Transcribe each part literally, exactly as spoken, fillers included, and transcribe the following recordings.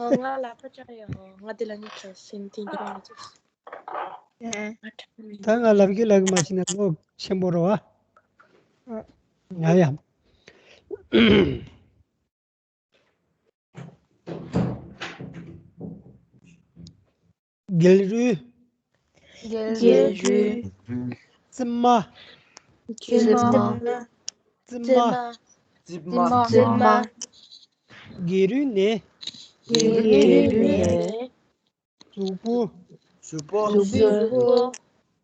ཨོ། ང་ལག་པ་བཅག་ཡོད། ང་འདི་ལ་ཉིད་ཁྲ་སེམས་ཐིང་གི་རང་ཚོ། ད་ང་ལབ་ཀྱི་ལབ་ཀྱི་མ་ཤེས་ན་ལོ་ཆེན་པོ་རེད་བ། ང་ཡང་། རྒྱལ་རུས། རྒྱལ་རུས། རྩིབ་མ། རྩིབ་མ། རྩིབ་མ། རྩིབ་མ། རྒྱལ་རུས་ནས། རྒྱལ་རུས་ནས། གཟུགས་པོ། གཟུགས་པོ།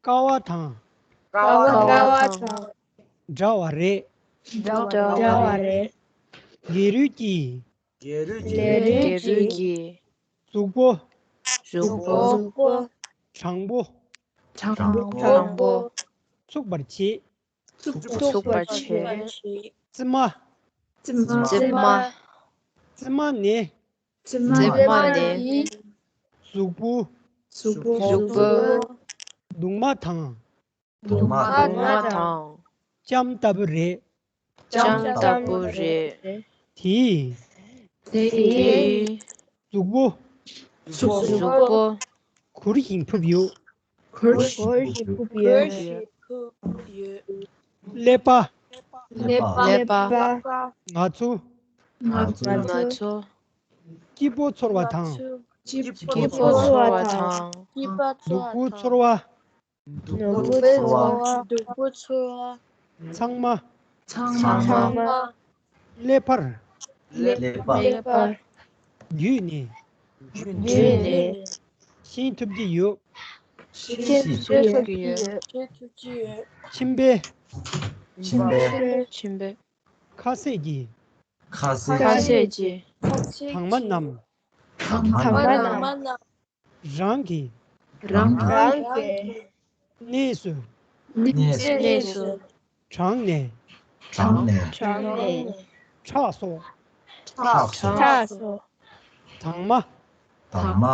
ཀ་བ་དང་། ཀ་བ་དང་། འདྲ་བ་རེད། འདྲ་བ་རེད། རྒྱལ་རུས་ཀྱི། རྒྱལ་རུས་ཀྱི། གཟུགས་པོ། གཟུགས་པོ། གྲང་པོ། གྲང་པོ། ཚུགས་པར་བྱེད། ཚུགས་པར་བྱེད། རྩིབ་མ། རྩིབ་མ། རྩིབ་མ་ནས། རྩིབ་མ་ནས། གཟུགས་པོ། གཟུགས་པོ། གདུང་མ་དང་། གདུང་མ་དང་། ལྕམ་ལྟ་བུ་རེད། ལྕམ་ལྟ་བུ་རེད། དེས། དེས། གཟུགས་པོ། གཟུགས་པོ། གུར་བཞིན་ཕུབ་ཡོད། གུར་བཞིན་ཕུབ་ཡོད། ཀླད་པ། ཀླད་པ། ང་ཚོ། ང་ཚོ། སྐྱིད་པོ་ཚོར་བ་དང་། སྐྱིད་པོ་ཚོར་བ་དང་། སྡུག་པོ་ཚོར་བ། སྡུག་པོ་ཚོར་བ། སྡུག་པོ་ཚོར་བ། ཚང་མ། ཚང་མ། ཀླད་པར། ཀླད་པར། བརྒྱུད་ནས། བརྒྱུད་ནས། ཤེས་ཐུབ་ཀྱི་ཡོད། ཤེས་ཐུབ་ཀྱི་ཡོད། ཤེས་ཐུབ་ཀྱི་ཡོད། མཆིན་པའི། མཆིན་པའི། མཆིན་པའི། ཁ་ཟས་ཀྱི། ཁ་ཟས་ཀྱི། དྭངས་མ་རྣམས། དྭངས་མ་རྣམས། རང་གི། རང་གི། གནས་སུ། གནས་སུ། དྲངས་ནས། དྲངས་ནས། ཁྲག་སོགས། ཁྲག་སོགས། དྭངས་མ། དྭངས་མ།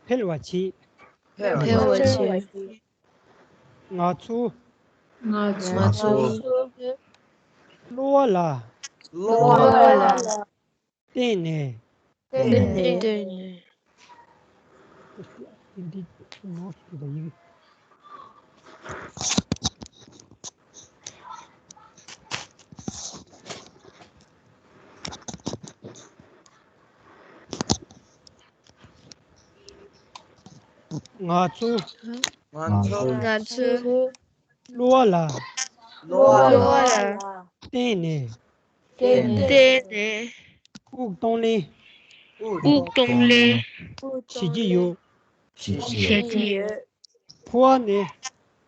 འཕེལ་བ་བྱེད། འཕེལ་བ་བྱེད། ང་ཚོ། ང་ཚོ། གློ་བ་ལ། གློ་བ་ལ། བརྟེན་ནས། བརྟེན་ནས། བརྟེན་ནས། ང་ཚོ། ང་ཚོ། ང་ཚོ། གློ་བ་ལ། གློ་བ་ལ། བརྟེན་ནས། བརྟེན་ནས། དབུགས་གཏོང་ལེན། དབུགས་གཏོང་ལེན། བྱེད་ཀྱི་ཡོད། བྱེད་ཀྱི་ཡོད། ཕོ་བ་ནི།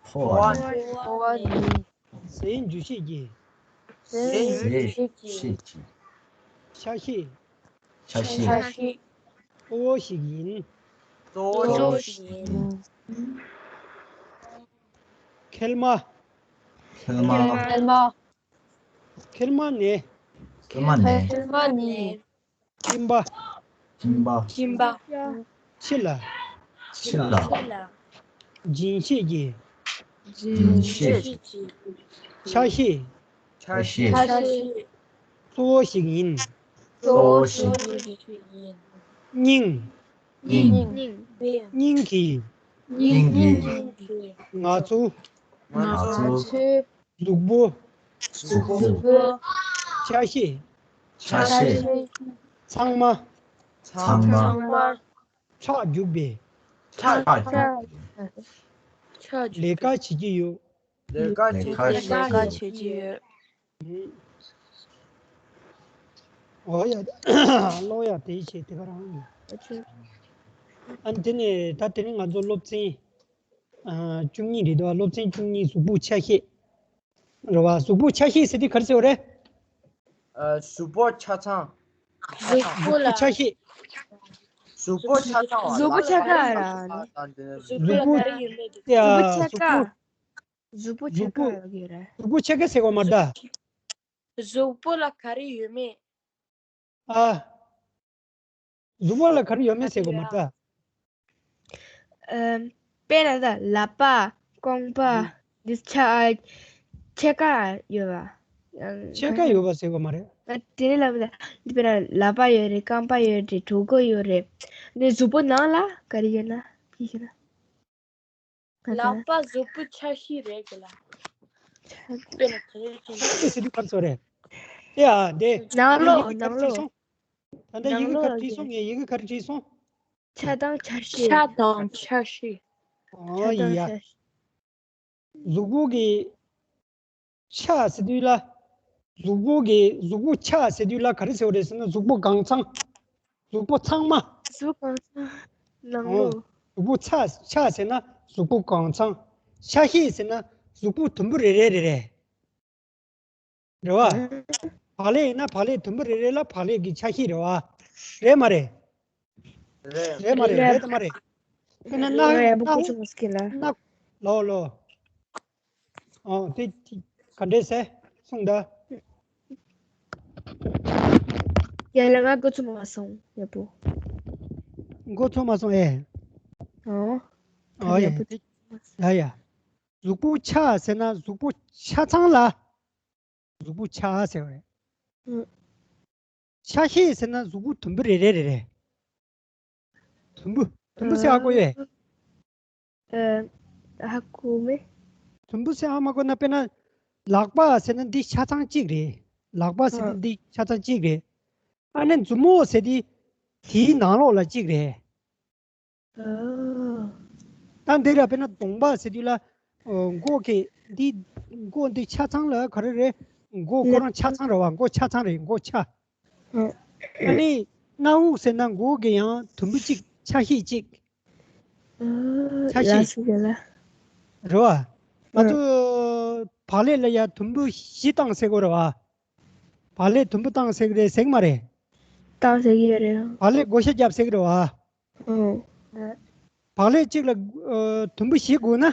ཕོ་བ་ནི། ཟས་འཇུ་བྱེད་ཀྱི། ཟས་འཇུ་བྱེད་ཀྱི། ཆ་ཤས། ཆ་ཤས། གཙོ་བོ་ཞིག་ཡིན། གཙོ་བོ་ཞིག་ཡིན། མཁལ་མ། མཁལ་མ། མཁལ་མ། མཁལ་མ་ནས། མཁལ་མ་ནས། མཁལ་མ་ནས། གཅིན་པ། གཅིན་པ། གཅིན་པ། ཕྱི་ལ། ཕྱི་ལ། འབྱིན་བྱེད་ཀྱི། འབྱིན་བྱེད་ཀྱི། ཆ་ཤས། ཆ་ཤས། གཙོ་བོ་ཞིག་ཡིན། གཙོ་བོ་ཞིག་ཡིན། སྙིང་། སྙིང་། སྙིང་གི། སྙིང་གི། ང་ཚོ། ང་ཚོ། གཟུགས་པོ། གཟུགས་པོ། ཆ་ཤས། ཆ་ཤས། ཚང་མ། ཚང་མ། ཁྲག་རྒྱུག་པའི། ཁྲག་རྒྱུག་པའི། ལས་ཀ་བྱེད་ཀྱི་ཡོད། ལས་ཀ་བྱེད་ཀྱི་ཡོད། ལས་ཀ་བྱེད་ཀྱི་ཡོད། ཨོ་ཡ། ཀློག་ཡ་དེ་བྱས་དེ་ག་རང་ཡིན། ཨ་ནི་དེ་ནས་ད་དེ་རིང་ང་ཚོ་སློབ་ཚན་ཨ་བཅུ་གཉིས་རེད་འདུག་སློབ་ཚན་བཅུ་གཉིས་གཟུགས་པོ་ཆ་ཤས། རེད་བ། གཟུགས་པོ་ཆ་ཤས་ཟེར་དུས་ག་རེ་ཟེར་བ་རེད། ཨ། གཟུགས་པོ་ཆ་ཚང་། གཟུགས་པོ་ལ། གཟུགས་པོ་ཆ་ཤས། གཟུགས་པོ་ཆ་ཚང་བ། གཟུགས་པོ་ཆ་ཚང་བ་ར། གཟུགས་པོ་ལ་ག་རེ་ཡོད་མེད་དེ། ཡ། གཟུགས་པོ་ཆ་ཚང་། གཟུགས་པོ་ཆ་ཚང་། གཟུགས་པོ་ཆ་ཚང་ཡོད་རེད། གཟུགས་པོ་ཆ་ཚང་ཟེར་བ་མ་རེད་ད། གཟུགས་པོ་ལ་ག་རེ་ཡོད་མེད། ཨ། གཟུགས་པོ་ལ་ག་རེ་ཡོད་མེད་ཟེར་དགོས་མ་རེད། ཨམ། དཔེར་ན་ད་ལག་པ། རྐང་པ། ཨུ། འདི་ཆ་ཨ། ཕྱེད་ཀ་ཡོད་པ། ཨམ། ཕྱེད་ཀ་ཡོད་པ་ཟེར་དགོས་མ་རེད། ཨ། དེ་ནས་ལབ་ན་འདི་དཔེར་ན་ལག་པ་ཡོད་རེད། རྐང་པ་ཡོད་རེད། གྲོད་ཁོག་ཡོད་རེད། ནས་གཟུགས་པོ་ནང་ལ་ག་རེ་ཡོད་ན། ཅི་ཞིག་ན། ལག་པ་གཟུགས་པོ་ཆ་ཤས་རེད་གི་ལ། དཔེར་ན་ག་རེ་ཆ་ཤས་ཟེར་དུས་ག་རེ་ཟེར་རེད། ཨེ་ཨ་འདི། ནང་ལོགས། ཡི་གེ་ག་རེ་ནང་བྲིས་ལོགས། སོང་། ད་ལྟ་ཡི་གེ་ག་རེ་བྲིས་སོང་། ངས་ཡི་གེ་ག་རེ་བྲིས་སོང་། ཆ་དང་ཆ་ཤས། ཆ་དང་ཆ་ཤས། ཨོ་ཆ་དང་ཡ། ཆ་ཤས། གཟུགས་པོ་གི་ཆ་ཟེར་དུས་ལ། གཟུགས་པོ་གི་གཟུགས་པོ་ཆ་ཟེར་དུས་ལ་ག་རེ་ཟེར་བ་རེད་ཟེར་ན། གཟུགས་པོ་གང་ཚང་། གཟུགས་པོ་ཚང་མ། གཟུགས་གང་ཚང་། ནང་ཨོ། ལོགས། གཟུགས་པོ་ཆ་ཆ་ཟེར་ན་གཟུགས་པོ་གང་ཚང་། ཆ་ཤས་ཟེར་ན་གཟུགས་པོ་དུམ་བུ་རེ་རེ་རེ་རེ། རེད་བ། ཨ། བག་ལེབ་ཡིན་ན་བག་ལེབ་དུམ་བུ་རེ་རེ་ལ་བག་ལེབ་ཀྱི་ཆ་ཤས་རེད་བ། རེད་མ་རེད། རེད། རེད་མ་རེད། རེད། རེད་དམ་མ་རེད། དཔེར་ན་ང་ཡག་པོ་གོ་ཚོད་མ་སོང་ལ། སྣ། ལོ་ལོ། ཨོ་དེ་དེ་ག་འདྲས་ཟེར་གསུངས་ད། ཡ་ལ་ང་གོ་ཚོད་མ་སོང་ཡག་པོ། གོ་ཚོད་མ་སོང་ཨེ། ཨོ། ཨོ་ཡ་ཡག་པོ་དེ། ཡ་ཡ། གཟུགས་པོ་ཆ་ཟེར་ན་གཟུགས་པོ་ཆ་ཚང་ལ། གཟུགས་པོ་ཆ་ཟེར་བ་རེད། ཨུ། ཆ་ཤས་ཟེར་ན་གཟུགས་པོ་དུམ་བུ་རེ་རེ་རེ་རེ། དུམ་བུ། དུམ་བུ་ཟེར་ཧ་གོ་ཡོད། ཨ། ཧ་གོ་མེད། དུམ་བུ་ཟེར་ཧ་མ་གོ་ན། དཔེར་ན་ལག་པ་ཟེར་ན་འདི་ཆ་ཚང་གཅིག་རེད། ལག་པ་ཟེར་ན་འདི་ཆ་ཚང་གཅིག་རེད། ཨ་ནི་མཛུབ་མོ་ཟེར་འདི་དེའི་ནང་ལོགས་ལ་གཅིག་རེད། ཨ། ད་འདི་ལ་དཔེར་ན་གདོང་པ་ཟེར་དུས་ལ། ཨོ། མགོ་གི་འདི། མགོ་འདི་ཆ་ཚང་ལ་ག་རེ་རེད། མགོ་ཁོ་རང་ཆ་ཚང་རེད་བ། མགོ་ཆ་ཚང་རེད། མགོ་ཆ། ཨ་ནི་སྣ་བུག་ཟེར་ན་མགོ་གི་ཡང་དུམ་བུ་གཅིག་ཆ་ཤས་གཅིག་ཨ། ཆ་ཤས། ལགས་སོ་རྒན་ལགས། རེད་བ། ང་ཚོ་བག་ལེབ་ལ་ཡང་དུམ་བུ་བཞི་བཏང་ཟེར་གོ་རེད་བ། བག་ལེབ་དུམ་བུ་བཏང་ཟེར་གི་རེད་ཟེར་གི་མ་རེད། བཏང་ཟེར་གི་ཡོད་རེད། བག་ལེབ་བགོ་བཤའ་རྒྱབ་ཟེར་གི་རེད་བ། ཨོ། བག་ལེབ་གཅིག་ལ། ཨ། དུམ་བུ་བཞི་དགོས་ན།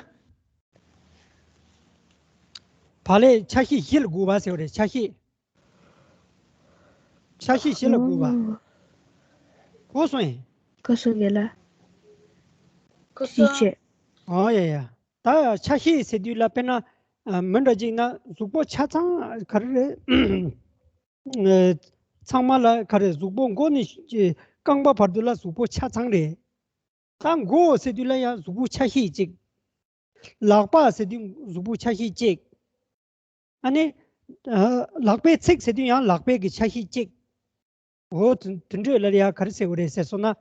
བག་ལེབ་ཆ་ཤས་བཞི་ལ་དགོས་པ་ཟེར་བ་རེད། ཆ་ཤས། ཆ་ཤས་བཞི་ལ་དགོས་པ། ཨོ། གོ་སོང་ངས། གོ་སོང་རྒན་ལགས། གོ་སོང་། ཐུགས་རྗེ་ཆེ། ཨོ་ཡ་ཡ། ད་ཆ་ཤས་ཟེར་དུས་ལ་དཔེར་ན། ཨ། མི་འདྲ་ཅིག་ན་གཟུགས་པོ་ཆ་ཚང་ག་རེ་རེད། ཨ། ཚང་མ་ལ་ག་རེ། གཟུགས་པོ་མགོ་ནས་རྐང་པ་བར་དུ་ལ་གཟུགས་པོ་ཆ་ཚང་རེད། ད་མགོ་ཟེར་དུས་ལ་ཡང་གཟུགས་པོ་ཆ་ཤས་གཅིག་ལག་པ་ཟེར་དུས་གཟུགས་པོ་ཆ་ཤས་གཅིག་ཨ་ནི། ཨ། ལག་པའི་ཚིགས་ཟེར་དུས་ཡང་ལག་པའི་གི་ཆ་ཤས་གཅིག་འོ་དེ་དེ་འདྲ་ལ་ཡང་ག་རེ་ཟེར་དགོས་རེད་ཟེར་སོང་ན།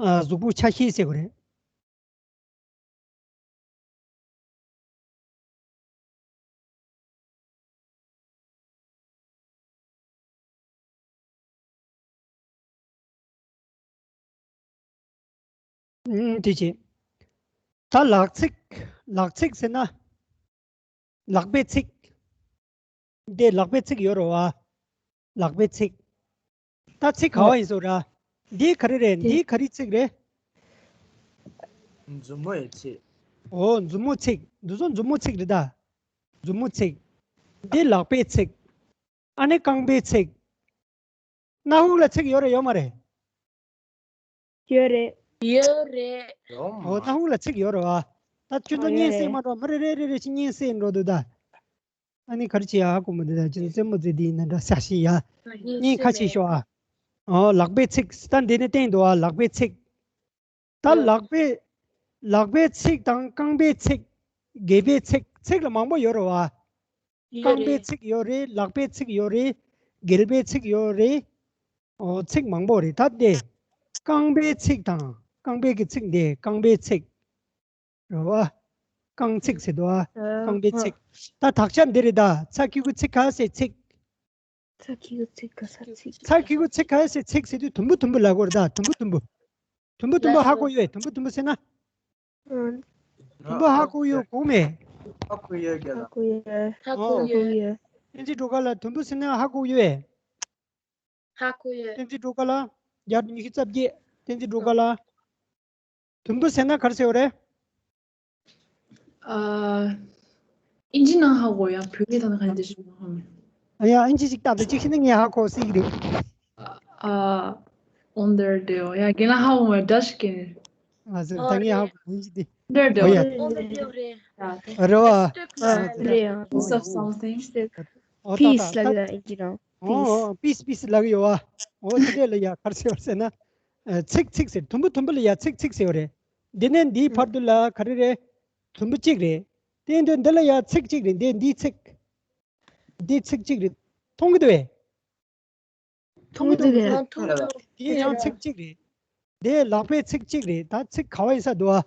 ཨ། གཟུགས་པོ་ཆ་ཤས་ཟེར་དགོས་རེད། ཨུམ། དེ་བྱས། ད་ལག་ཚིགས། ལག་ཚིགས་ཟེར་ན། ལག་པའི་ཚིགས། འདི་ལག་པའི་ཚིགས་ཡོད་རེད་བ། ལག་པའི་ཚིགས། ད་ཚིགས་ག་བ་ཡིན་ཟེར་ར། འདི་ག་རེ་རེད། འདི་ག་རེ་ཚིགས་རེད། མཛུབ་མོ་ཡི་ཚིགས། ཨོ། མཛུབ་མོ་ཚིགས། འདི་ཚོ་མཛུབ་མོ་ཚིགས་རེད་ད། མཛུབ་མོ་ཚིགས། འདི་ལག་པའི་ཚིགས། ཨ་ནི་རྐང་པའི་ཚིགས། སྣ་ཁུག་ལ་ཚིགས་ཡོད་རེད་ཡོད་མ་རེད། ཡོད་རེད། ཡོད་རེད། ཡོད་མ། ཨོ། སྣ་ཁུག་ལ་ཚིགས་ཡོད་རེད་བ། ད་ཁྱོད་ཚོ་ཨོ་ཡོད་རེད། སྙན་སེང་མ་འགྲོ། མི་རེ་རེ་རེ་རེ་ཞིག་སྙན་སེང་འགྲོ་འདུག་ད། ཨ་ནི་ག་རེ་བྱེད་ཡ་ཧ་གོ་མི་འདུག་ད་ཁྱོད་ཚོ་རྩེད་མོ་རྩེ་དེ་ཡིན་ན་འདྲ་ས་ཞིག་ཡ། སྙན་ཁ་ཆེ་ཤོག་ཨ། ཨོ། ལག་པའི་ཚིགས། ད་འདི་ནས་བསྟན་འདུག་ཨ། ལག་པའི་ཚིགས། ད་ལག་པའི། ལག་པའི་ཚིགས་དང་རྐང་པའི་ཚིགས། སྒལ་པའི་ཚིགས། ཚིགས་ལ་མང་པོ་ཡོད་རེད་བ། ཡོད་རེད། རྐང་པའི་ཚིགས་ཡོད་རེད། ལག་པའི་ཚིགས་ཡོད་རེད། སྒལ་པའི་ཚིགས་ཡོད་རེད། ཨོ། ཚིགས་མང་པོ་རེད། ད་འདི་རྐང་པའི་ཚིགས་དང་། རྐང་པའི་གི་ཚིགས་འདི་རྐང་པའི་ཚིགས་རེད་བ། རྐང་ཚིགས་ཟེར་འདུག་ཨ། རྐང་པའི་ཚིགས། ད་དག་ཆ་འདི་རེད་ད། ཚ་ཁི་གུ་ཚི་ག་ས་ཚིགས། ཚ་ཁི་གུ་ཚི་ག་ས་ཚིགས། ཚ་ཁི་གུ་ཚི་ག་ས་ཚིགས་ཟེར་དུས་དུམ་བུ་དུམ་བུ་ལབ་དགོས་རེད་ད། དུམ་བུ་དུམ་བུ། དུམ་བུ་དུམ་བུ་ཧ་གོ་ཡོད། དུམ་བུ་དུམ་བུ་ཟེར་ན། ཨང་། དུམ་བུ་ཧ་གོ་ཡོད་གོ་མེད། ཧ་གོ་ཡོད་རྒན་ལགས། ཧ་གོ་ཡོད། ཧ་གོ་ཡོད། བསྟན་འཛིན་སྒྲོལ་དཀར་ལགས། དུམ་བུ་ཟེར་ན་ཧ་གོ་ཡོད། ཧ་གོ་ཡོད། བསྟན་འཛིན་སྒྲོལ་དཀར་ལགས། བརྒྱ་དང་ཉི་ཤུ་རྩ་བརྒྱད། བསྟན་འཛིན་སྒྲོལ་དཀར་ལགས། དུམ་བུ་ཟེར་ན་ག་རེ་ཟེར་བ་རེད། ཨ། ཨིན་ཇི་ནང་ཧ་གོ་ཡ། བོད་སྐད་ཐོག་ནས་ག་འདྲ་ཞིག་ཧ་གོ་མེད། ཨ་ཡ། ཨིན་ཇི་ཞིག་བཏབ་དང་ཅིག་ཤེས་ན་ངས་ཧ་གོ་སྲིད་ཀྱི་རེད། ཨ། Underdale ཡ། རྒན་ལགས་ཧ་གོ་མ་རེད། འདྲ་ཞིག་གི་ནས། ང་ཚོ་ད་ངས་ཧ་གོ་ཨིན་ཇི་དེ། Underdale ཨོ་ཡ། Underdale རེད། ཡ། རེད་བ། Underdale རེད། Piece of something. ཨོ་ད་peace ད་ལབ་ད་ཡོད་ཨིན་ཇི་ནང་། ཨོ peace། ཨོ་peace peace་ལབ་ཡོད་ཨ། ཨོ་དེ་འདྲས་ལ་ཡ་ག་རེ་ཟེར་བ་ཟེར་ན། ཚིག་ཚིག་ཟེར། དུམ་བུ་དུམ་བུ་ལ་ཡ་ཚིག་ཚིག་ཟེར་བ་རེད། འདི་ནས་འདིའི་བར་དུ་ལ་ག་རེ་རེད། དུམ་བུ་གཅིག་རེད། དེ་འདི་འདི་ལ་ཡ་ཚིག་གཅིག་རེད། འདི་འདིའི་ཚིག་འདི་ཚིག་གཅིག་རེད། མཐོང་གི་འདུག་བས། མཐོང་གི་འདུག་གས། དེ་ཡང་ཚིག་གཅིག་རེད། དེ་ལག་པའི་ཚིག་གཅིག་རེད། ད་ཚིག་ག་བ་ཡིན་ས་འདུག་ཨ།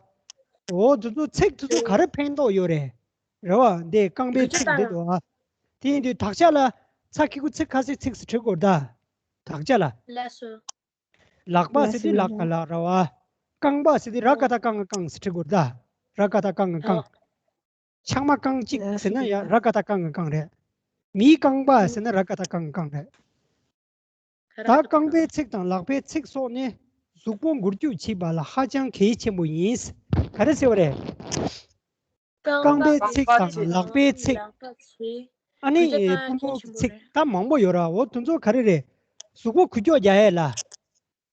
འོ་དེ་ཚོ་ཚིག་དེ་ཚོ་ག་རེ་ཕན་ཐོགས་ཡོད་རེད། རེད་བ། འདི་རྐང་པའི་ཚིག་འདི་འདུག་ཨ། དེ་ཡིན་དུས་དག་ཆ་ལ་ཚ་གི་གུ་ཚིག་ཁ་སི་ཚིག་སི་ཁྲི་གོ་ད། དག་ཆ་ལ། ལག་པ་ཟེར་དུས་ལག་ག་ལ་ར་བ། རྐང་པ་ཟེར་དུས་ར་ག་ད་རྐང་རྐང་སི་ཁྲི་གོ་ད། ར་ག་ད་རྐང་རྐང་། ཆང་མ་རྐང་གཅིག་ཟེར་ན་ཡང་ར་ག་ད་རྐང་གི་རྐང་རེད། མིའི་རྐང་པ་ཟེར་ན་ར་ག་ད་རྐང་གི་རྐང་རེད། ད་རྐང་པའི་ཚིག་དང་ལག་པའི་ཚིག་སོགས་ནི་གཟུགས་པོ་འགུལ་སྐྱོད་བྱེད་པ་ལ་ཧ་ཅང་གལ་ཆེན་པོ་ཡིན། ག་རེ་ཟེར་བ་རེད། རྐང་པའི་ཚིག་དང་ལག་པའི་ཚིག་ཨ་ནི་པུས་མོ་གི་ཚིག་ད་མང་པོ་ཡོད་ར། འོ་དེ་ཚོ་ག་རེ་རེད། གཟུགས་པོ་འགུལ་སྐྱོད་རྒྱག་ཡས་ལ།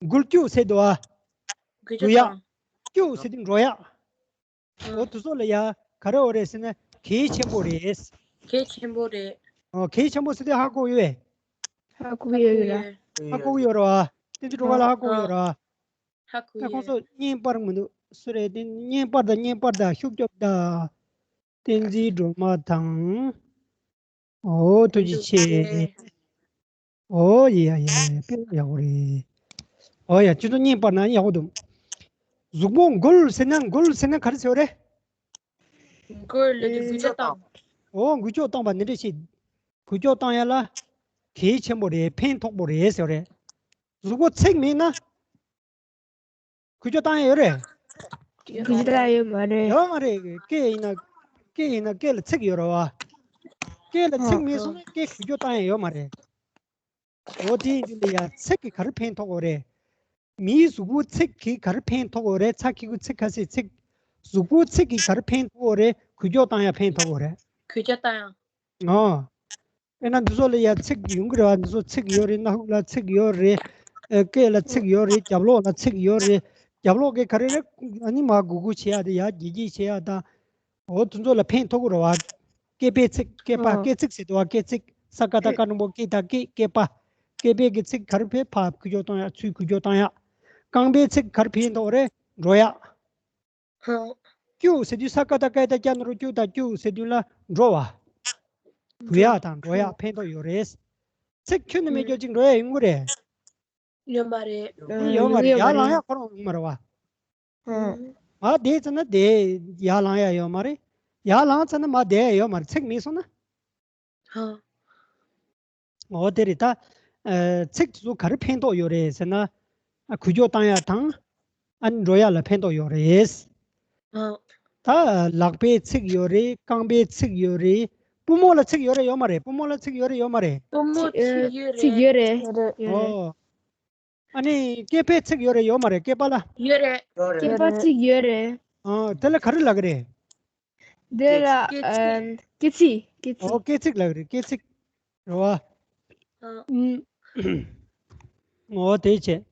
འགུལ་སྐྱོད་ཟེར་འདུག་ཨ། འགུལ་ཡག་འགུལ་སྐྱོད་ཟེར་དུས་འགྲོ་ཡག་འོ་དེ་ཚོ་ལ་ཡ་ག་རེ་འོ་རེད་ཟེར་ན་གལ་ཆེན་པོ་རེད། གལ་ཆེན་པོ་རེད། ཨོ་གལ་ཆེན་པོ་ཟེར་དུས་ཧ་གོ་ཡོད་པས། ཧ་གོ་ཡོད་ར། ཧ་གོ་ཡོད་ར་བ། བསྟན་འཛིན་སྒྲོལ་དཀར་ལ་ཧ་གོ་ཡོད་ར་བ། ཧ་གོ་ད་ཁོང་ཚོ་ཡོད། བརྙན་པར་མི་འདུག་སུ་རེད། དེ་བརྙན་པར་དང་བརྙན་པར་དང་ཤུགས་རྒྱོབ་དང་། བསྟན་འཛིན་སྒྲོལ་མ་དང་། ཨོ་ཐུགས་རྗེ་ཆེ། ཨོ་ཡ་ཡ་ཡ་དཔེ་ཡག་པོ་རེད། ཨོ་ཡ་ཁྱོད་ཚོ་བརྙན་པར་ན་ཡག་པོ་འདུག་གཟུགས་པོ་འགུལ་ཟེར་ན་འགུལ་ཟེར་ན་ག་རེ་ཟེར་བ་རེད། འགུལ་ལབ་དུས་འགུལ་སྐྱོད་བཏང་། ཨོ་འགུལ་སྐྱོད་བཏང་བ་འདི་འདྲ་ཞིག་འགུལ་སྐྱོད་བཏང་ཡ་ལ་གལ་ཆེན་པོ་རེད། ཕན་ཐོགས་པོ་རེད་ཟེར་བ་རེད། གཟུགས་པོ་ཚིག་མེད་ན། འགུལ་སྐྱོད་བཏང་ཡ་ཡོད་རེད། འགུལ་སྐྱོད་བཏང་ཡ་ཡོད་མ་རེད། ཡོད་མ་རེད། སྐེ་ཡིན་ན། སྐེ་ཡིན་ན་སྐེ་ལ་ཚིག་ཡོད་རེད་བ། སྐེ་ལ་ཚིག་མེད་སོང་ན་སྐེ་འགུལ་སྐྱོད་བཏང་ཡ་ཡོད་མ་རེད། འོ་དེ་ཡིན་དུས་ལ་ཡ་ཚིག་གིས་ག་རེ་ཕན་ཐོགས་ཡོད་རེད། མིའི་གཟུགས་པོ་ཚིག་གིས་ག་རེ་ཕན་ཐོགས་ཡོད་རེད། ཚ་གི་གུ་ཚིག་ཁ་སི་ཚིག་གཟུགས་པོ་ཚིག་གིས་ག་རེ་ཕན་ཐོགས་ཡོད་རེད། འགུལ་སྐྱོད་བཏང་ཡ་ཕན་ཐོགས་ཡོད་རེད། འགུལ་སྐྱོད་བཏང་ཡ། ཨོ། དཔེར་ན་འདི་ཚོ་ལ་ཡ་ཚིག་ཡོང་གི་རེད་བ། འདི་ཚོ་ཚིག་ཡོད་རེད། སྣ་ཁུག་ལ་ཚིག་ཡོད་རེད། ཨེ་སྐེ་ལ་ཚིག་ཡོད་རེད། རྒྱབ་ལོགས་ལ་ཚིག་ཡོད་རེད། རྒྱབ་ལོགས་གི་ག་རེ་རེད། ཨ་ནི་མར་སྒུར་སྒུར་བྱེད་ཡ་དེ་ཡ་འགྱེལ་འགྱེལ་བྱེད་ཡ་དང་། འོ་དེ་ཚོ་ལ་ཕན་ཐོགས་ཀྱི་རེད་བ། སྐེད་པའི་ཚིག་སྐེད་པ་ཨ་སྐེད་ཚིག་ཟེར་དུས་བ། སྐེད་ཚིག་ས་ཀ་བཏགས་སྐ་འགྲེང་བུ་སྐེ་དང་སྐེད། སྐེད་པ། སྐེད་པའི་གི་ཚིག་ག་རེ་ཕན། ཕར་འགུལ་སྐྱོད་གཏོང་ཡ། ཚུར་འགུལ་སྐྱོད་གཏོང་ཡ། རྐང་པའི་ཚིག་ག་རེ་ཕན་ཐོགས་རེད། འགྲོ་ཡ། ཧ། སྐྱུག་ཟེར་དུས་ས་ཀ་བཏགས་སྐ་ཡ་བཏགས་སྐྱ་འགྲེང་བུ་སྐྱུ་དང་སྐྱུག་ཟེར་དུས་ལ་འགྲོ་བ། འགྲོ་ཡ་དང་འགྲོ་ཡ་ཕན་ཐོགས་ཡོད་རེད། ཚིག་ཁྱོན་ནས་མེད་རྒྱུ་ཅིག་འགྲོ་ཡ་ཡོང་གི་རེད། ཡོད་མ་རེད། ཡོད་མ་རེད། ཡར་ལངས་ཡ་ཁོ་རང་ཡོང་མ་རེད་བ། ཧ། མར་བསྡད་ཙམ་ན་དེ་ཡར་ལངས་ཡ་ཡོད་མ་རེད། ཡར་ལངས་ཙམ་ན་མར་བསྡད་ཡ་ཡོད་མ་རེད། ཚིག་མེད་སོང་ན། ཧ། འོ་དེ་རེད་ད། ཨ་ཚིག་དེ་ཚོ་ག་རེ་ཕན་ཐོགས་ཡོད་རེད་ཟེར་ན། ཨ་འགུལ་སྐྱོད་བཏང་ཡ་དང་། ཨ་ནི་འགྲོ་ཡ་ལ་ཕན་ཐོགས་ཡོད་རེད། ཨ། ད་ལག་པའི་ཚིག་ཡོད་རེད། རྐང་པའི་ཚིག་ཡོད་རེད། པུས་མོ་ལ་ཚིག་ཡོད་རེད་ཡོད་མ་རེད། པུས་མོ་ལ་ཚིག་ཡོད་རེད་ཡོད་མ་རེད། པུས་མོ་ཚིག་ཡོད་རེད། ཚིག་ཡོད་རེད། ཡོད་རེད། ཨོ། ཨ་ནི་སྐེད་པའི་ཚིག་ཡོད་རེད་ཡོད་མ་རེད། སྐེད་པ་ལ། ཡོད་རེད། སྐེད་པ་ཚིག་ཡོད་རེད། ཨ་དེ་ལ་ག་རེ་ལབ་ཀྱི་རེད། དེ་ལ་སྐེད་ཚིག་ཨ་སྐེད་ཚིག་སྐེད་ཚིག་ཨོ་སྐེད་ཚིག་ལབ་ཀྱི་རེད། སྐེད་ཚིག་རེད་བ། ཨ། ཨུམ། ཨོ་དེ་བྱས།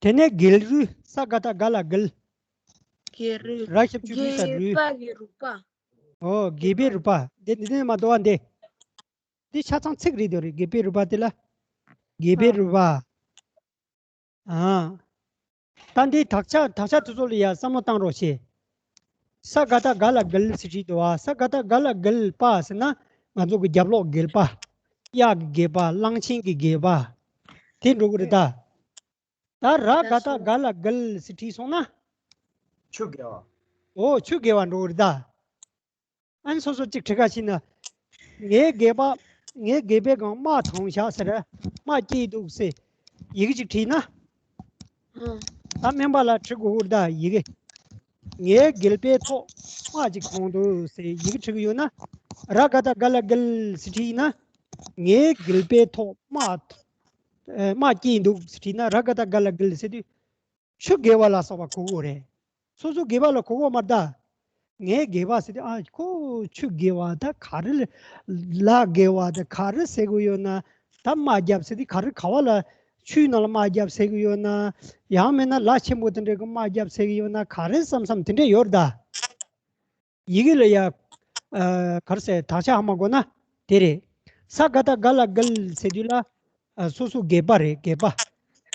དེ་ནས་སྒལ་རུས། ས་ག་བཏགས་སྒ་ལ་སྒལ། སྒལ་རུས། ར་ཞབས་ཀྱུ་རུས་ས་རུས། སྒལ་པ་གི་རུས་པ། ཨོ་སྒལ་པའི་རུས་པ། འདི་འདི་ནས་མར་འདུག་བ་འདི། འདི་ཆ་ཚང་ཚིག་རེད་འདུག་རེད། སྒལ་པའི་རུས་པ་དེ་ལ། སྒལ་པའི་རུས་པ། ཨ། ད་འདི་དག་ཆ་དག་ཆ་དེ་ཚོ་ལ་ཡ་བསམ་བློ་བཏང་རོགས་བྱེད། ས་ག་བཏགས་སྒ་ལ་སྒལ་ཟེར་བྲིས་འདུག་བ། ས་ག་བཏགས་སྒ་ལ་སྒལ་པ་ཟེར་ན་ང་ཚོ་གི་རྒྱབ་ལོགས་སྒལ་པ། གཡག་གི་སྒལ་པ། གླང་ཆེན་གྱི་སྒལ་པ། དེ་འགྲོ་གི་རེད་ད། ད་ར་ག་བཏགས་རྒ་ལ་སྒལ་ཟེར་བྲིས་སོང་ན། ཆུ་སྒལ་བ། ཨོ་ཆུ་སྒལ་བ་འགྲོ་གི་རེད་ད། ཨ་ནི་སོ་སོ་གཅིག་བྲིས་ག་ཕྱིན་ན། ངའི་སྒལ་པ། ངའི་སྒལ་པའི་སྒང་དམག་དྲངས་བཞག་ཟེར། དམག་སྐྱེས་འདུག་ཟེར། ཡི་གེ་གཅིག་བྲིས་ན། ཨང་། ད་སྨན་པ་ལ་བྲིས་དགོས་ཀྱི་རེད་ད་ཡི་གེ། ངའི་སྒལ་པའི་ཐོག་དམག་ཅིག་དྲངས་འདུག་ཟེར་ཡི་གེ་བྲིས་ཀྱི་ཡོད་ན། ར་ག་བཏགས་སྒ་ལ་སྒལ་ཟེར་བྲིས་ན། ངའི་སྒལ་པའི་ཐོག་དམག་ཨེ་དམག་སྐྱེས་འདུག་ཟེར་བྲིས་ན། ར་ག་བཏགས་སྒ་ལ་སྒལ་ཟེར་དུས། ཆུ་སྒལ་བ་ལ་སོགས་པ་གོ་དགོས་རེད། སོ་སོ་སྒལ་པ་ལ་གོ་དགོས་མ་རེད་ད། ངའི་སྒལ་པ་ཟེར་དུས་ཨ་ཁོ་ཆུ་སྒལ་བ་ད་ག་རེ། ལ་སྒལ་བ་ད་ག་རེ་ཟེར་གི་ཡོད་ན། ད་དམག་རྒྱབ་ཟེར་དུས་ག་རེ་ག་བ་ལ་ཆུའི་ནང་ལ་དམག་རྒྱབ་ཟེར་གི་ཡོད་ན། ཡང་མིན་ན་ལ་ཆེན་པོ་དེ་འདྲའི་གི་དམག་རྒྱབ་ཟེར་གི་ཡོད་ན། ག་རེ་བསམ་བསམ་དེ་འདྲས་ཡོད་རེད་ད། ཡི་གེ་ལ་ཡ། ཨ་ག་རེ་ཟེར། དག་ཆ་ཧ་མ་གོ་ན་དེ་རེད། ས་ག་བཏགས་སྒ་ལ་སྒལ་ཟེར་དུས་ལ། ཨ། སོ་སོ་སྒལ་པ་རེད། སྒལ་པ།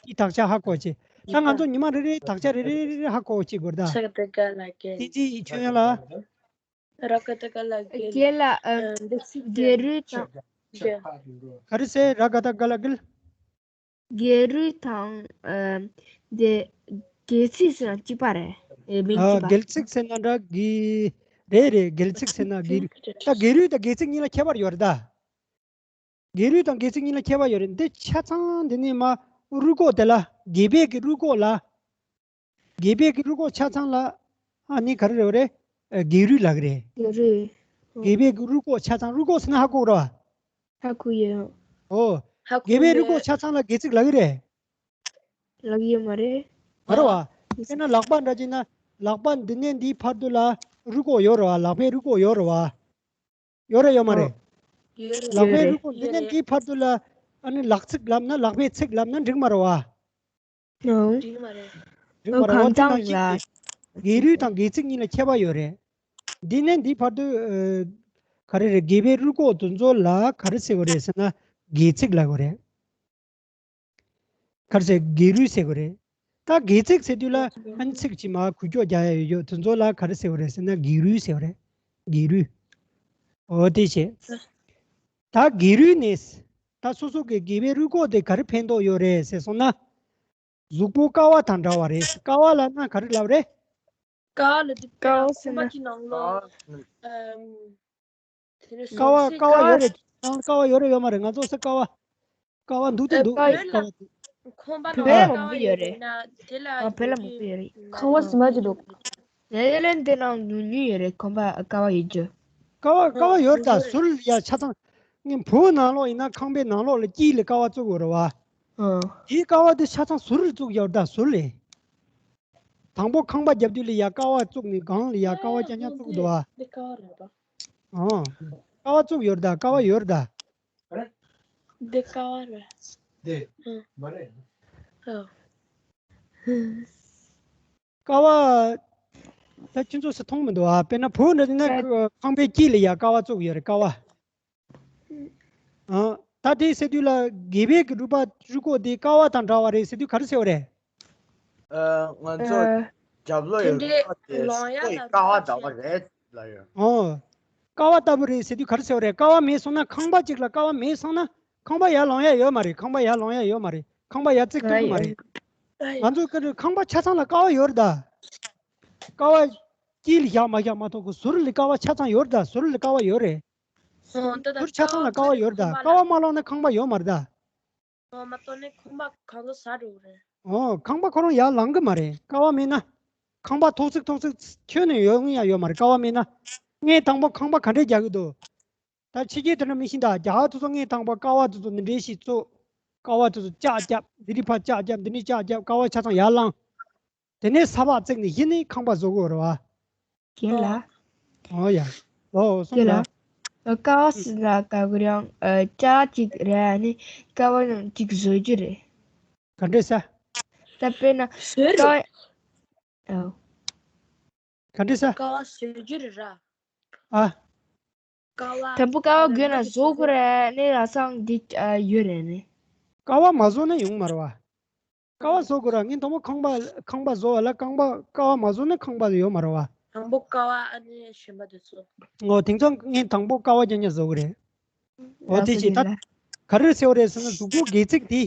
དེའི་དག་ཆ་ཧ་གོ་བྱེད། ད་ང་ཚོ་ཉི་མ་རེ་རེ་དག་ཆ་རེ་རེ་རེ་རེ་ཧ་གོ་བྱེད་དགོས་ད། ས་ག་བཏགས་སྒ་ལ་སྒལ། དེ་ཅི་ཁྱོད་ཡོང་ལ། ར་ག་བཏགས་རྒ་ལ་རྒལ། རྒལ་ལ། ཨ། ཨ། འདི་ཚིག་རྒལ་རུས་དང་། རྒལ། ག་རེ་ཟེར། ར་ག་བཏགས་རྒ་ལ་རྒལ། རྒལ་རུས་དང་། ཨ། འདི་རྒལ་ཚིག་ཟེར་ན་གཅིག་པ་རེད། ཨེ། མིང་ཨ། གཅིག་པ། རྒལ་ཚིག་ཟེར་ན་འདྲ་གི། རེད་རེད། རྒལ་ཚིག་ཟེར་ན་རྒལ་རུས། ད་རྒལ་རུས་དང་རྒལ་ཚིག་གཉིས་ལ་ཁྱད་པར་ཡོད་རེད་ད། རྒལ་རུས་དང་རྒལ་ཚིག་གཉིས་ལ་ཁྱད་པར་ཡོད་རེད། འདི་ཆ་ཚང་འདི་ནས་མར་རུས་ཁོག་དེ་ལ། སྒལ་པའི་གི་རུས་ཁོག་ལ། སྒལ་པའི་གི་རུས་ཁོག་ཆ་ཚང་ལ། ཨ་ནི་ག་རེ་རེད་པ་རེད། ཨ། སྒལ་རུས་ལབ་ཀྱི་རེད། སྒལ་རུས། ཨོ། སྒལ་པའི་གི་རུས་ཁོག་ཆ་ཚང་། རུས་ཁོག་ཟེར་ན་ཧ་གོ་གི་རེད་པ། ཧ་གོ་ཡོད། ཨོ། ཧ་གོ་ཡོད། སྒལ་པའི་རུས་ཁོག་ཆ་ཚང་ལ་སྒལ་ཚིགས་ལབ་ཀྱི་རེད། ལབ་ཡོད་མ་རེད། མ་རེད་པ། དཔེར་ན་ལག་པ་འདྲ་བྱས་ན། ལག་པ་འདི་ནས་འདིའི་བར་དུ་ལ་རུས་ཁོག་ཡོད་རེད་པ། ལག་པའི་རུས་ཁོག་ཡོད་རེད་པ། ཡོད་རེད་ཡོད་མ་རེད། ཨོ། ཡོད་རེད། ལག་པའི་ཡོད་རེད། རུས་ཁོག་འདི་ནས་འདིའི་བར་དུ་ལ། ཨ་ནི་ལག་ཚིགས་ལབ་ན། ལག་པའི་ཚིགས་ལབ་ན་འགྲིག་མ་རེད་པ། ཨོ། འགྲིག་མ་རེད། འགྲིག་མ་རེད་པ། དེ་ནང་བཞིན་གྱི་སྒལ་རུས་དང་སྒལ་ཚིགས་གཉིས་ལ་ཁྱད་པར་ཡོད་རེད། འདི་ནས་འདིའི་བར་དུ། ཨ། ག་རེ་རེད། སྒལ་པའི་རུས་ཁོག་དེ་ཚོ་ལ་ག་རེ་ཟེར་དགོས་རེད་ཟེར་ན་སྒལ་ཚིགས་ལབ་དགོས་རེད། ག་རེ་ཟེར། སྒལ་རུས་ཟེར་དགོས་རེད། ད་སྒལ་ཚིགས་ཟེར་དུས་ལ་ཨ་ནི་ཚིགས་ཀྱི་མར་འགུལ་སྐྱོད་རྒྱག་ཡ་ཡོད་ཡོད། དེ་ཚོ་ལ་ག་རེ་ཟེར་དགོས་རེད་ཟེར་ན་སྒལ་རུས་ཟེར་དགོས་རེད། སྒལ་རུས། འོ་དེ་བྱས། ད་སྒལ་རུས་ནས། ད་སོ་སོ་གི་སྒལ་པའི་རུས་ཁོག་དེ་ག་རེ་ཕན་ཐོགས་ཡོད་རེད་ཟེར་སོང་ན། གཟུགས་པོ་ཀ་བ་དང་འདྲ་བ་རེད། ཀ་བ་ལབ་ན་ག་རེ་ལབ་རེད། ཀ་བ་ལབ་དུས་ཀ་བ་ཟེར་ན། ཁང་པ་གི་ནང་ལོགས། ཨམ། དེ་ནས་ཀ་བ། ཟུར་ཀ་བ་ཀ་ཡོད་བ་རེད། ཀ་བ་ཡོད་རེད་ཡོད་མ་རེད། ང་ཚོ་ས་ཀ་བ། ཀ་བ་འདུག་ད་འདུག་ཀ་བ། ཁང་པ་ནང་ལོགས་ཀ་བ་མང་པོ་ཡོད་རེད། ཡོད་ན་དེ་ལ། ཨ། བོད་ལ་མང་པོ་ཡོད་རེད། ཁང་པ་ཟེར་མ་ཅིག་འདུག་ཡ་ཡ་ལན་དེ་ནང་ཉུང་ཉུང་ཡོད་རེད། ཁང་པ་ཀ་བ་ཡོད་རྒྱུ། ཀ་བ། ཀ་བ་ཡོད་རེད་ད། ཟུར་ལ་ཡ་ཆ་ཚང་། ངས་བོད་ནང་ལོགས་ཡིན་ན་ཁང་པའི་ནང་ལོགས་ལ་དཀྱིལ་ལ་ཀ་བ་བཙུགས་ཡོད་རེད་པ། ཨ། དེའི་ཀ་བ་དེ་ཆ་ཚང་ཟུར་ལ་བཙུགས་ཡོད་རེད་ད། ཟུར་ལ། དང་པོ་ཁང་པ་རྒྱབ་དུས་ལ་ཡ་ཀ་བ་བཙུགས་ནས་སྒང་ལ་ཡ་ཀ་བ་རྐྱང་རྐྱང་བཙུགས་འདུག་པ། འདི་ཀ་བ་རེད་པ། ཨ། ཀ་བ་བཙུགས་ཡོད་རེད་ད། ཀ་བ་ཡོད་རེད་ད། འདི་ཀ་བ་རེད། འདི་ཨ་མ་རེད། ཨ། ཀ་བ། ད་ཁྱེད་ཚོ་སུ་མཐོང་མི་འདུག་ཨ། དཔེར་ན་བོད་འདྲ་ཡིན་ན་ཁང་པའི་དཀྱིལ་ལ་ཡ་ཀ་བ་བཙུགས་ཡོད་རེད། ཀ་བ། ཨ། ད་དེ་ཟེར་དུས་ལ་སྒལ་པའི་གི་རུས་པ། རུས་ཁོག་དེ་ཀ་བ་དང་འདྲ་བ་རེད་ཟེར་དུས་ག་རེ་ཟེར་བ་རེད། ཨ། ང་ཚོ་ཨ། རྒྱབ་ལོགས་ཡོད་དེ་འདྲའི་ཀ་བ་དེ་ལོང་ཡ་ལ་ཀ་བ་འདྲ་བ་རེད་ལབ་ཡོད། ཨོ། ཀ་བ་ལྟ་བུ་རེད་ཟེར་དུས་ག་རེ་ཟེར་བ་རེད། ཀ་བ་མེད་སོང་ན། ཁང་པ་གཅིག་ལ་ཀ་བ་མེད་སོང་ན་ཁང་པ་ཡར་ལོང་ཡ་ཡོད་མ་རེད། ཁང་པ་ཡར་ལོང་ཡ་ཡོད་མ་རེད། ཁང་པ་ཡར་བརྩིགས་ཐུབ་ཀྱི་མ་རེད། ང་ཚོ་ཀ་ཁང་པ་ཆ་ཚང་ལ་ཀ་བ་ཡོད་རེད་ད། ཀ་བ་དཀྱིལ་ལ་བཞག་མ་བཞག་མ་གཏོགས་ཟུར་ལ་ཀ་བ་ཆ་ཚང་ཡོད་རེད་ད། ཟུར་ལ་ཀ་བ་ཡོད་རེད། ཨོ། ད་ད་ཟུར་ཆ་ཚང་ལ་ཀ་བ་ཡོད་རེད་ད། ཀ་བ་མ་ལོངས་ན་ཁང་པ་ཡོད་མ་རེད་ད། ཨོ། མ་གཏོགས་ནས་ཁང་པ་གང་ཚོ་ཟ་འགྲོ་གི་རེད། ཨོ། ཁང་པ་ཁོ་རང་ཡར་ལང་གི་མ་རེད། ཀ་བ་མེད་ན། ཁང་པ་ཐོག་བརྩེགས་ཐོག་བརྩེགས་ཁྱོན་ནས་ཡོང་ཡ་ཡོད་མ་རེད། ཀ་བ་མེད་ན། ངས་དང་པོ་ཁང་པ་ག་འདྲས་རྒྱག་གི་འདུག་ད་ཕྱི་རྒྱལ་དེ་འདྲ་མི་ཤེས་ད། རྒྱ་གར་དེ་ཚོ་ངས་དང་པོ་ཀ་བ་དེ་ཚོ་འདི་འདྲས་ཞིག་བཙུགས། ཀ་བ་དེ་ཚོ་ལྕགས་བརྒྱབ། འདི་འདྲས་ཕར་ལྕགས་བརྒྱབ། འདི་འདྲས་ལྕགས་བརྒྱབ། ཀ་བ་ཆ་ཚང་ཡར་ལངས། དེ་ནས་ས་ཕག་བརྩིགས་ནས་གཞི་ནས་ཁང་པ་བཟོ་དགོས་རེད་བ། རྒན་ལགས། ཨོ་ཡ། ཨོ་སོང་རྒན་ལགས། ལ། ཀ་བ་ཟེར་ན་ཀ་གུ་རང་ཨ་ལྕགས་གཅིག་རེད། ཨ་ནི་ཀ་བ་ཡང་གཅིག་བཟོ་རྒྱུ་རེད། ག་འདྲས་ས། ད་དཔེར་ན་བཟོས་ཀ་རེད། བ། ཨོ། ག་འདྲས་ས། ཀ་བ་བཟོ་རྒྱུ་རེད་ར། ཨ། ཀ་བ། དང་པོ་ཀ་བ་དགོས་ན་བཟོ་དགོས་རེད། ཨ་ནི་ལ་སང་འདི་ཨ་ཡོད་རེད་ནི། ཀ་བ་མ་བཟོ་ན་ཡོང་མ་རེད་བ། ཀ་བ་བཟོ་དགོས་ར། ངས་དང་པོ་ཁང་པ་ཁང་པ་བཟོ་བ་ལ་རྐང་པ་ཀ་བ་མ་བཟོ་ན་ཁང་པ་ཡོད་མ་རེད་བ། དང་པོ་ཀ་བ། ཨ་ནི་གཞན་པ་དེ་ཚོ། ཨོ། དེང་སང་ངས་དང་པོ་ཀ་བ་རྐྱང་རྐྱང་བཟོ་གི་རེད། ཨོ། ལགས་སོ། དེ་བྱས་ད་རྒན་ལགས། ག་རེ་ཟེར་བ་རེད་ཟེར་ན། གཟུགས་པོ་སྒལ་ཚིགས་དེ།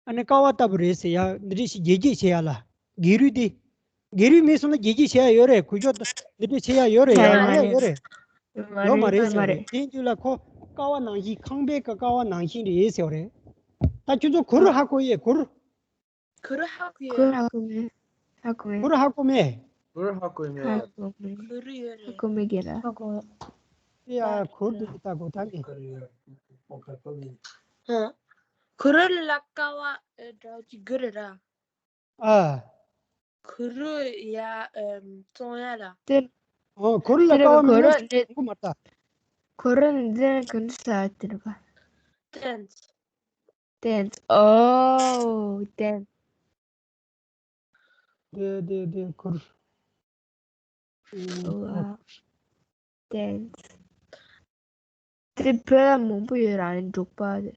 ཨ་ནི་ཀ་བ་ལྟ་བུ་རེད་ཟེར་ཡ། འདི་འདྲས་ཞིག་རྒྱས་རྒྱས་བྱེད་ཡ་ལ། སྒལ་རུས་དེ། སྒལ་རུས་མེད་སོང་ན་རྒྱས་རྒྱས་བྱེད་ཡ་ཡོད་རེད། འགུལ་སྐྱོད་འདི་འདྲས་བྱེད་ཡ་ཡོད་རེད། ཡར་ལངས་ཡ་ཡོད་རེད། ཡོད་མ་རེད་ཟེར་བ་རེད། དེ་དུས་ལ་ཁོ་ཀ་བ་ནང་བཞིན། ཁང་པའི་ཀ་ཀ་བ་ནང་བཞིན་རེད་ཟེར་བ་རེད། ད་ཁྱོད་ཚོ་གུར་ཧ་གོ་ཡས། གུར། གུར་ཧ་གོ་ཡས། གུར་ཧ་གོ་མེད། ཧ་གོ་མེད། གུར་ཧ་གོ་མེད། གུར་ཧ་གོ་མེད། ཧ་གོ་མེད། གུར་ཡོད་རེད། ཧ་གོ་མེད་རྒན་ལགས། ཧ་གོ་མེད། ཡ། གུར་འདི་ལྟ་གོ་ད་ངས། ཧ། གུར་ལ་ཀ་བ་ཨེ་འདྲ་ཅིག་གུར་ར། ཨ། གུར་ཡ་ཨེམ་བཙོང་ཡ་ལ། དེ། ཨོ། གུར་ལ་དེ་ཀ་བ་མེད་ན་གུར་འདི། གོ་མ་ད། གུར་འདི་གུར་ས་དེ་ར་བ། ཏན། ཏན། ཨོ་ཏན། དེ་དེ་དེ་གུར། ཨོ། ཨ། ཏན། དེ་བོད་ལ་མང་པོ་ཡོད་ར། ཨ་ནི་འབྲོག་པ་དེ།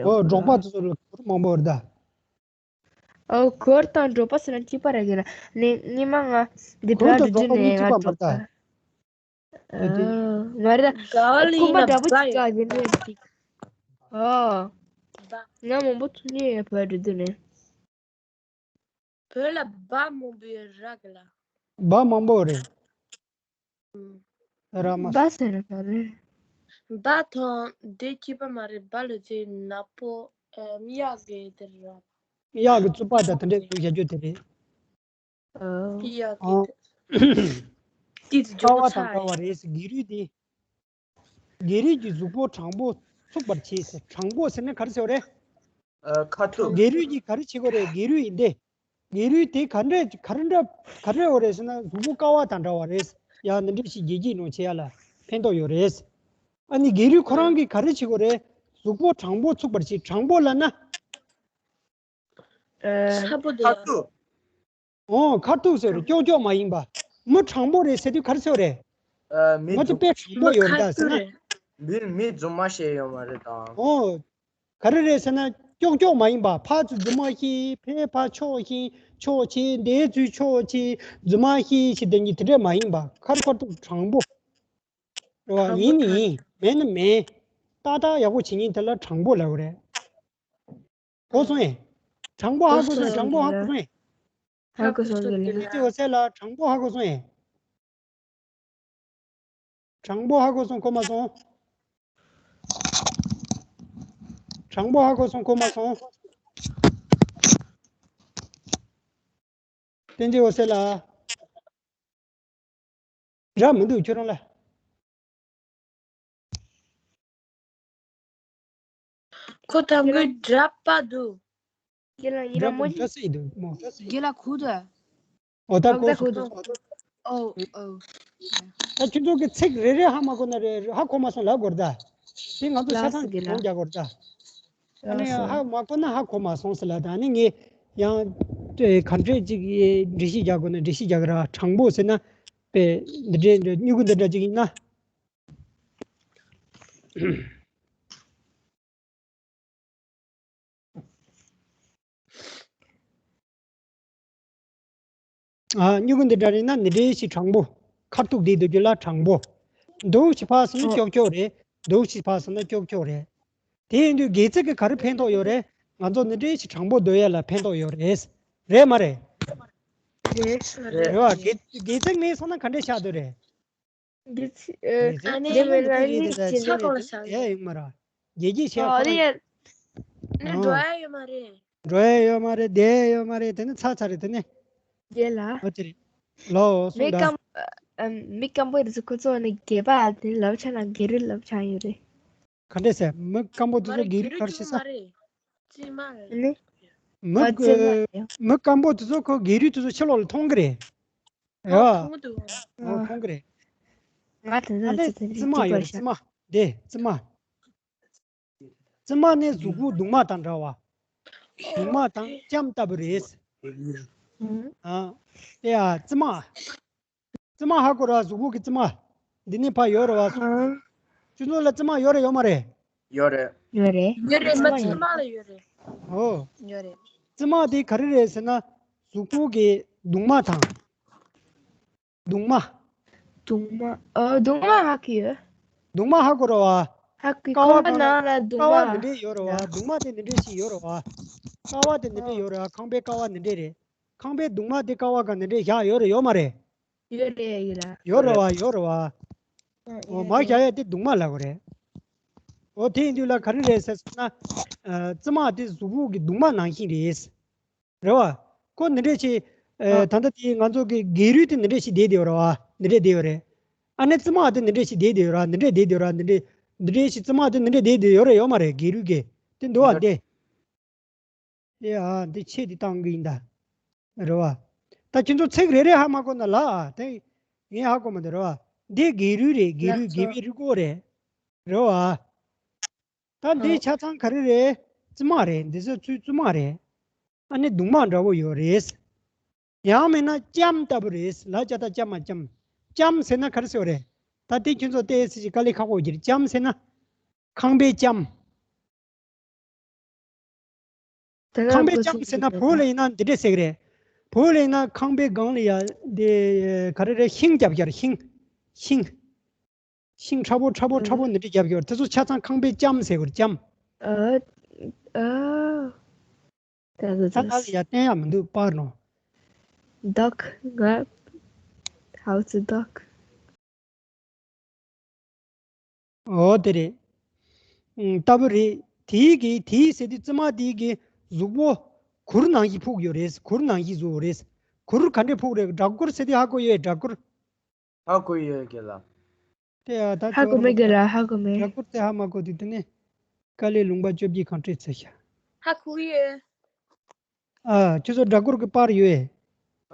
ཨོ། འབྲོག་པ་དེ་ཚོ་ལ་གུར་མང་པོ་ཡོད་ད། ཨོ། གུར་དང་འབྲོག་པ་ཟེར་ན་གཅིག་པ་ར་གི་ལ། ནི་ཉི་མ་ང་འདི་གུར་བོད་དང་འགྲོ་འབྲོག་དུས་པ་ནས་མི་ང་གཅིག་པ་འབྲོག་མ་རེད་ད། པ། ཨོ། དེ། ཨོ། མ་རེད་ད། ག་ལ་ཡིན་ན་རྐུན་མ་འདྲ་པོ་ཅིག་ག་ཡིན་ནས་ཅིག་ཨོ། ང་མང་པོ་ཐུག་ནས་བོད་འགྲོ་དུས་ནས། བོད་ལ་སྦྲ་མང་པོ་ཡོད་ར་གི་ལ། སྦྲ་མང་པོ་རེད། ཨུམ། ར་མ། སྦྲ་ཟེར་ན་ག་རེ། སྦྲ་དང་དེ་གཅིག་པ་མ་རེད། སྦྲ་ལ་ཅིག་ནག་པོ། ཨ། གཡག་གི་དེ་ར། གཡག་གི་རྩུབ་པ་དང་དེ་འདྲས་བཟོས་བཞག་རྒྱུ་དེ་རེད། ཨོ། གཡག་གི། ཨོ། དེ་ཚོ་ཀ་བ་དང་འདྲ་བ་རེད་ཟེར། སྒལ་རུས་དེ། སྒལ་རུས་ཀྱི་གཟུགས་པོ་དྲང་པོ་ཚུགས་པར་བྱེད་ཟེར། དྲང་པོ་ཟེར་ན་ག་རེ་ཟེར་བ་རེད། ཨ། ཁ་ཐུག་སྒལ་རུས་ཀྱིས་ག་རེ་བྱེད་དགོས་རེད། སྒལ་རུས་ཡིན་ཏེ། སྒལ་རུས་དེ་ག་འདྲ་ག་རེ་འདྲ་ག་རེ་འོ་རེད་ཟེར་ན། གཟུགས་པོ་ཀ་བ་དང་འདྲ་བ་རེད། ཡང་འདི་འདྲ་ཞིག་རྒྱལ་རྒྱལ་ནང་བྱེད་ཡ་ལ་ཕན་ཐོགས་ཡོད་རེད། ཨ་ནི་སྒལ་རུས་ཁོ་རང་གིས་ག་རེ་བྱེད་དགོས་རེད། གཟུགས་པོ་དྲང་པོ་ཚུགས་པར་བྱེད། དྲང་པོ་ལབ་ན། ཨ། ཁ་ཐུག་ཨོ། ཁ་ཐུག་ཟེར་རེད། ཀྱོག་ཀྱོག་མ་ཡིན་པ། མི་དྲང་པོ་རེད་ཟེར་དུས་ག་རེ་ཟེར་བ་རེད། ཨ། མི། ང་ཚོ་རྫུན། དཔེ་དྲང་པོ་ཡོད་རེད་ད་ཟེར་ན། མི། མི་རྫུན་མ་བཤད་ཡོད་མ་རེད་ད། ཨོ། ག་རེ་རེད་ཟེར་ན། ཀྱོག་ཀྱོག་མ་ཡིན་པ། ཕར་ཚུར་རྫུན་མ་བཤད། ཕར་ཕར་ཕྱོགས་ཕྱིན་ཕྱོགས་ཕྱིན། འདིར་ཚུར་ཕྱོགས་ཕྱིན། རྫུན་མ་བཤད་བཤད་དེ་གཉིས་དེ་འདྲས་མ་ཡིན་པ། ཁ་ཁ་ཐུག་དྲང་པོ། རེད་བ། ཡིན་ནི་ཡིན། མེད་ན་མེད། ཏག་ཏག་ཡག་པོ་བྱེད་མཁན་དེ་ལ་དྲང་པོ་ལབ་རེད། གོ་སོང་ངས། དྲང་པོ་ཧ་གོ་སོང་། དྲང་པོ་ཧ་གོ་སོང་ངས། ཧ་གོ་སོང་གི་ལ། དེ་འོ་ཟེར་ལ། དྲང་པོ་ཧ་གོ་སོང་ངས། དྲང་པོ་ཧ་གོ་སོང་། གོ་མ་སོང་། དྲང་པོ་ཧ་གོ་སོང་། གོ་མ་སོང་། བསྟན་འཛིན་འོད་ཟེར་ལགས། སྒྲ་མི་འདུག་ཁྱོད་རང་ལ། ཁོ་ཐང་གི་སྒྲ་པ་འདུག་རྒན་ལགས་ཡིན་ན་སྒྲ་མོ་ཞིག་སྒྲ་སྲིད་འདུག་མོ། རྒན་ལགས་ཁུ་དོ། འོ་ད་གོ་སོང་། གོ་སོང་། ཨོ་ཨོ། ད་ཁྱོད་ཚོ་གི་ཚིག་རེ་རེ་ཧ་མ་གོ་ན་རེ་ཧ་གོ་མ་སོང་ལབ་དགོས་རེད་ད། དེ་ང་ཚོ་ཆ་ཚང་གི་ལགས་སོ་རྒྱག་དགོས་རེད་ད། ཨ་ནི་ལགས་སོ། ཧ་མ་གོ་ན་ཧ་གོ་མ་སོང་ཟེར་ལབ་ད། ཨ་ནི་ངས་ཡང་ག་འདྲས་ཅིག་འགྲེལ་བཤད་རྒྱག་དགོས་ན་འགྲེལ་བཤད་རྒྱག་གི་རེད། དྲང་པོ་ཟེར་ན་དཔེ་འདི་འདྲས་འདྲ་སྨྱུ་གུ་འདི་འདྲ་ཅིག་ཡིན་ན། ཨ། སྨྱུ་གུ་འདི་འདྲ་རེད་ན་འདི་འདྲའི་ཞིག་དྲང་པོ། ཁ་ཐུག་འདི་སྡོད་རྒྱུ་ལ་དྲང་པོ། འདུག་ཞིག་ཕར་སོང་ན་ཨོ། ཀྱོག་ཀྱོག་རེད། འདུག་ཞིག་ཕར་སོང་ན་ཀྱོག་ཀྱོག་རེད། དེ་ཡིན་དུས་སྒལ་ཚིགས་ཀྱིས་ག་རེ་ཕན་ཐོགས་ཡོད་རེད། ང་ཚོ་འདི་འདྲའི་ཞིག་དྲང་པོ་སྡོད་ཡ་ལ་ཕན་ཐོགས་ཡོད་རེད། རེད་མ་རེད། རེད། རེད་བ། སྒལ་སྒལ་ཚིགས་མེད་སོང་ན་ག་འདྲས་ཆགས་སྡོད་རེད། འདི་ཚི་ཨ། ཨ་ནི་འདི་མི་ལ་ནི་ཅི་ཆ་ནི་གོ་ལ་ཆགས་ཡ་ཡོད་མ་རེད། རྒྱལ་རྒྱལ་བྱས་ཨོ་ཁོ་རེ་ཡ། ནི་འགྲོ་ཡ་ཡོད་མ་རེད། འགྲོ་ཡ་ཡོད་མ་རེད། བསྡད་ཡ་ཡོད་མ་རེད། དེ་ནི་ཚར་ཚར་རེད། དེ་ནི། རྒྱལ་ལ། ཨོ་ཅི་རེད། ལོ་སོང་ད། མི་སྐམ་ཨ། མི་སྐམ་པོ་རེད་ཚོ་ཁོ་ཚོ་ནི་སྒལ་པ་དེ་ལབ་ཆ་ན་སྒལ་རུས་ལབ་ཆ་ཡོད་རེད། ག་འདྲས་ཟེར། མི་སྐམ་པོ་དེ་མ་ཚོ་རེད། སྒལ་རུས་ག་རེ་བྱེད་ས། མ་རེད། ཅི་མ་རེད། ནི། མི་ཨ་ཙི་མ་ཡ། མི་སྐམ་པོ་དེ་ཚོ་ཁོ་སྒལ་རུས་དེ་ཚོ་ཕྱི་ལོགས་ལ་མཐོང་གི་རེད། རེད་བ། ཨོ། མཐོང་གི་འདུག་ཨོ། མཐོང་གི་རེད། ང་དེ་ཨ་ཚོ་ནི་ཅི་ཙི་མ་ཡོད་རེད། ཙི་མ། དེ་ཙི་མ། ཙི་མ་ནི་གཟུགས་པོ་གདུང་མ་དང་འདྲ་བ། གདུང་མ་དང་ལྕམ་ལྟ་བུ་རེད། ཨ། དེ་ཡ་ཙི་མ། ཙི་མ་ཧ་གོ་ར། གཟུགས་པོ་གི་ཙི་མ། འདི་ནི་ཕ་ཡོད་ར་བ། ཨ། ཁྱོད་ཚོ་ལ་ཙི་མ་ཡོད་རེད་ཡོད་མ་རེད། ཡོད་རེད། ཡོད་རེད། ཡོད་རེད། མ་ཙི་མ་ལ་ཡོད་རེད། ཨོ། ཡོད་རེད། ཙི་མ་དེ་ག་རེ་རེད་ཟེར་ན། གཟུགས་པོ་གི་གདུང་མ་དང་། གདུང་མ། གདུང་མ། ཨོ། གདུང་མ་ཧ་གི་ཡོད། གདུང་མ་ཧ་གོ་ར་བ། ཧ་གི། ཀ་བ་ཁང་པ་གང་ལ་ནང་ལ་གདུང་ཀ་བ་མ་འདི་འདྲས་ཡོད་ར་བ། ཡ། གདུང་མ་དེ་འདི་འདྲས་ཞིག་ཡོད་ར་བ། ཀ་བ་དེ་འདི་འདྲས་ཡོད་ར། ཁང་པའི་ཀ་བ་འདི་འདྲས་རེད། ཁང་པའི་གདུང་མ་དེ་ཀ་བ་གང་འདི་འདྲས་བཞག་ཡོད་རེད་ཡོད་མ་རེད། ཡོད་རེད་ཡོད་ར། ཡོད་རེད་བ། ཡོད་རེད་བ། ཨོ། ཨོ། མར་བཞག་ཡ་དེ་གདུང་མ་ལབ་དགོས་རེད། ཨོ། དེ་ཡིན་དུས་ལ་ག་རེ་རེད་ཟེར་སོང་ན། ཨ། རྩིབ་མ་དེ་གཟུགས་པོ་གི་གདུང་མ་ནང་བཞིན་རེད། རེད་བ། ཁོ་འདི་འདྲས་ཞིག་ཨ། ད་ལྟ་དེ་ང་ཚོ་གི་སྒལ་རུས་དེ་འདི་འདྲས་ཞིག་བསྡད་བསྡད་ཡོད་རེད་བ། འདི་འདྲས་བསྡད་ཡོད་རེད། ཨ་ནི་རྩིབ་མ་དེ་འདི་འདྲས་ཞིག་བསྡད་བསྡད་ཡོད་རེད། འདི་འདྲས་བསྡད་བསྡད་ཡོད་རེད། འདི་འདྲས། འདི་འདྲས་ཞིག་རྩིབ་མ་དེ་འདི་འདྲས་བསྡད་བསྡད་ཡོད་རེད་ཡོད་མ་རེད། སྒལ་རུས་ཀྱི་དེ་འདུག་བ། འདི། ཨེ་ཨ། འདི་ཆེད་དུ་བཏང་གི་ཡིན་ད། རེད་བ། ད་ཁྱེད་ཚོ་ཚིག་རེ་རེ་ཧ་མ་གོ་ན་ལ། དེ་ངས་ཧ་གོ་མ་འདུག་རེད་བ། འདི་སྒལ་རུས་རེད། སྒལ་རུས། ལགས་སོ། སྒལ་པའི་རུས་ཀོག་རེད། རེད་བ། ད་འདི་ཨ། ཆ་ཚང་ག་རེ་རེད། རྩིབ་མ་རེད། འདི་ཚོ་ཚུར་རྩིབ་མ་རེད། ཨ་ནི་གདུང་མ་འདྲ་བོ་ཡོད་རེད། ཡང་མིན་ན་ལྕམ་ལྟ་བུ་རེད། ལ་ལྕ་ད་ལྕ་མ་ལྕམ། ལྕམ་ཟེར་ན་ག་རེ་ཟེར་བ་རེད། ད་དེ་ཁྱོད་ཚོ་ཏོག་ཙམ་ཞིག་དཀའ་ལས་ཁག་པོ་གྱིས། ལྕམ་ཟེར་ན། ཁང་པའི་ལྕམ། ད་ག་ཁང་པའི་ལྕམ་ཟེར་ན་བོད་ལ་ཡིན་ན་འདི་འདྲས་ཟེར་གི་རེད། བོད་ལ་ཡིན་ན་ཁང་པའི་སྒང་ལ་ཡ་འདི་ག་རེ་རེད། ཤིང་རྒྱབ་ཡ་རེད། ཤིང་། ཤིང་། ཤིང་ཁྲ་བོ་ཁྲ་བོ་ཁྲ་བོ་འདི་འདྲས་རྒྱབ་ཡོད་རེད། དེ་ཚོ་ཆ་ཚང་ཁང་པའི་ལྕམ་ཟེར་གི་རེད། ལྕམ། ཨ། ཨ། ད་ད་ད་ད་ལ་ཡ་བསྟན་ཡ་མི་འདུག་པར་ནོ། Duck. ང་། How's a duck? ཨོ་དེ་རེད། ཨང་། ལྟ་བུ་རེད། དེའི་གི་དེའི་ཟེར་དུས་རྩིབ་མ་དེའི་གི་གཟུགས་པོ་གུར་ནང་བཞིན་ཕུབ་ཡོད་རེད། གུར་ནང་བཞིན་བཟོས་ཡོད་རེད། གུར་ག་འདྲས་ཕུབ་རེད། སྦྲ་གུར་ཟེར་དུས་ཧ་གོ་ཡོད། སྦྲ་གུར། ཧ་གོ་ཡོད་རྒན་ལགས། དེ་ཡ་ད་ཧ་གོ་མེད་རྒན་ལགས། ཧ་གོ་མེད། སྦྲ་གུར་དེ་ཧ་མ་གོ་དུས་དེ་ནས་དཀའ་ལས་ལུང་པ་བཅོ་བརྒྱད་གང་སྤྲད་ཚར་ཤག་ཧ་གོ་ཡོད། ཨ། ཁྱོད་ཚོ་སྦྲ་གུར་གི་པར་ཡོད།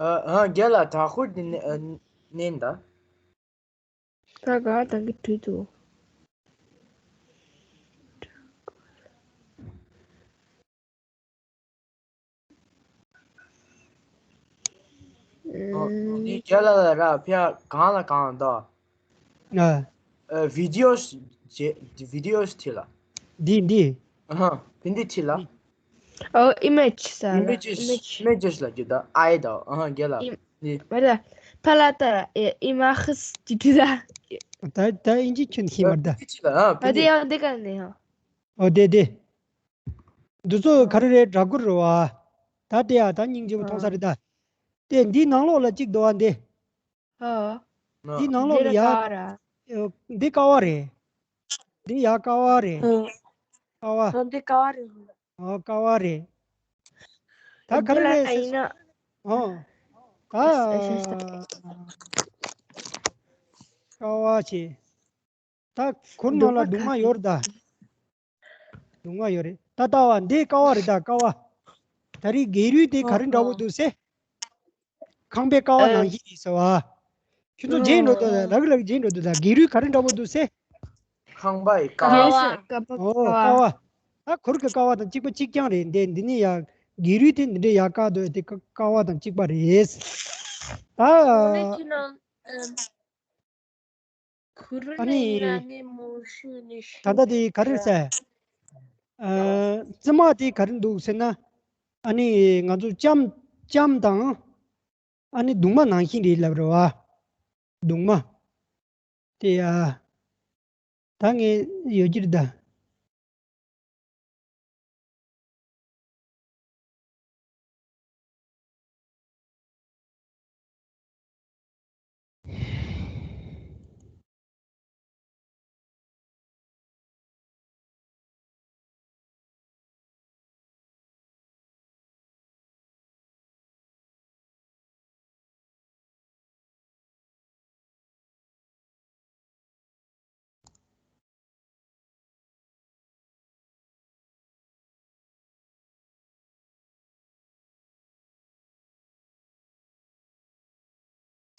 ཨ། ཨ། རྒན་ལགས། སྦྲ་གུར་དེ་ནས་ཨ་ནས་ད། ད་ག་དང་གི་དུས་དུ། ཨ། འདི་རྒན་ལགས་ལ་ར་ཕྱག་གང་ལ་གང་འདུག་ཨ། ཨ། བི་ཌི་ཡོ་ཞིག་བི་ཌི་ཡོ་ཞིག་ཁྲིད་ལ། འདི་འདི། ཨ་ཧ། དེ་འདི་ཁྲིད་ལ། ཨོ། ཨི་མེ་ཇི་ཟེར་ལ། ཨི་མེ་ཇི། ཨི་མེ་ཇི་ལ་རྒྱུ་ད་ཨའི་ད། ཨ་ཧ། རྒན་ལགས། ཨི། འདི། མ་རེད། ཕ་ལ་ད་ཨི་མ་ཧི་སི་ཅི་ཏི་ད། ད་ད་ཨིན་ཇི་ཁྱོད་ཤེས་མ་རེད་ད། འདི་ཁྲིད་ལ། ཨ། ཨ། དེ་ཡང་འདི་ག་ནས་ཡང་། ཨོ་དེ་དེ། འདི་ཚོ་ག་རེ་རེད། སྦྲ་གུར་རེད་བ། ད་དེ་ཡ་ད་སྙིང་རྗེ་པོ་མཐོང་ས་རེད་ད། དེ་འདི་ནང་ལོགས་ལ་གཅིག་འདུག་བ་འདི། ཨ། འདི་ནང་ལོགས་ལ་ཡ། འདི་ཀ་བ་རེད། འདི་ཡ་ཀ་བ་རེད། ཨ། ཀ་བ། ཨ། འདི་ཀ་བ་རེད། ཨ། ཀ་བ་རེད། ད་ག་རེ་རེད་ཟེར། ཨ། ད་ཀ་བ་བྱས། ད་གུར་ནང་ལ་གདུང་མ་ཡོད་རེད་ད། གདུང་མ་ཡོད་རེད་ད། ལྟ་བ་འདི་ཀ་བ་རེད་ད། ཀ་བ། ད་རེས་སྒལ་རུས་དེ་ག་རེ་འདྲ་བོ་འདུག་ཟེར། ཁང་པའི་ཀ་བ་ནང་བཞིན་རེད་ཟེར་བ། ཁྱོད་ཚོ་རྗེས་འགྲོ་འདུག་ད། ལག་ལག་རྗེས་འགྲོ་འདུག་ད། སྒལ་རུས་ག་རེ་འདྲ་བོ་འདུག་ཟེར། ཁང་པའི་ཀ་བ། ཀ་བ། ཨོ་ཀ་བ། ད་གུར་གི་ཀ་བ་དང་གཅིག་པ་གཅིག་རྐྱང་རེད། འདི་འདི་ནས་ཡ་སྒལ་རུས་དེ་འདི་འདྲའི་ཡ་ཀ་འདུག་དེ་ཀ་ཀ་བ་དང་གཅིག་པ་རེད། ད། ཨ་ནི། ད་ལྟ་དེ་ག་རེ་ཟེར། ཨ། རྩིབ་མ་དེ་ག་རེ་འདུག་ཟེར་ན། ཨ་ནི་ང་ཚོ་ལྕམ་ལྕམ་དང་། ཨ་ནི་གདུང་མ་ནང་བཞིན་རེད་ལབ་རེད་བ། གདུང་མ། དེ་ཡ། ད་ངས་ཡོད་ཀྱི་རེད་ད།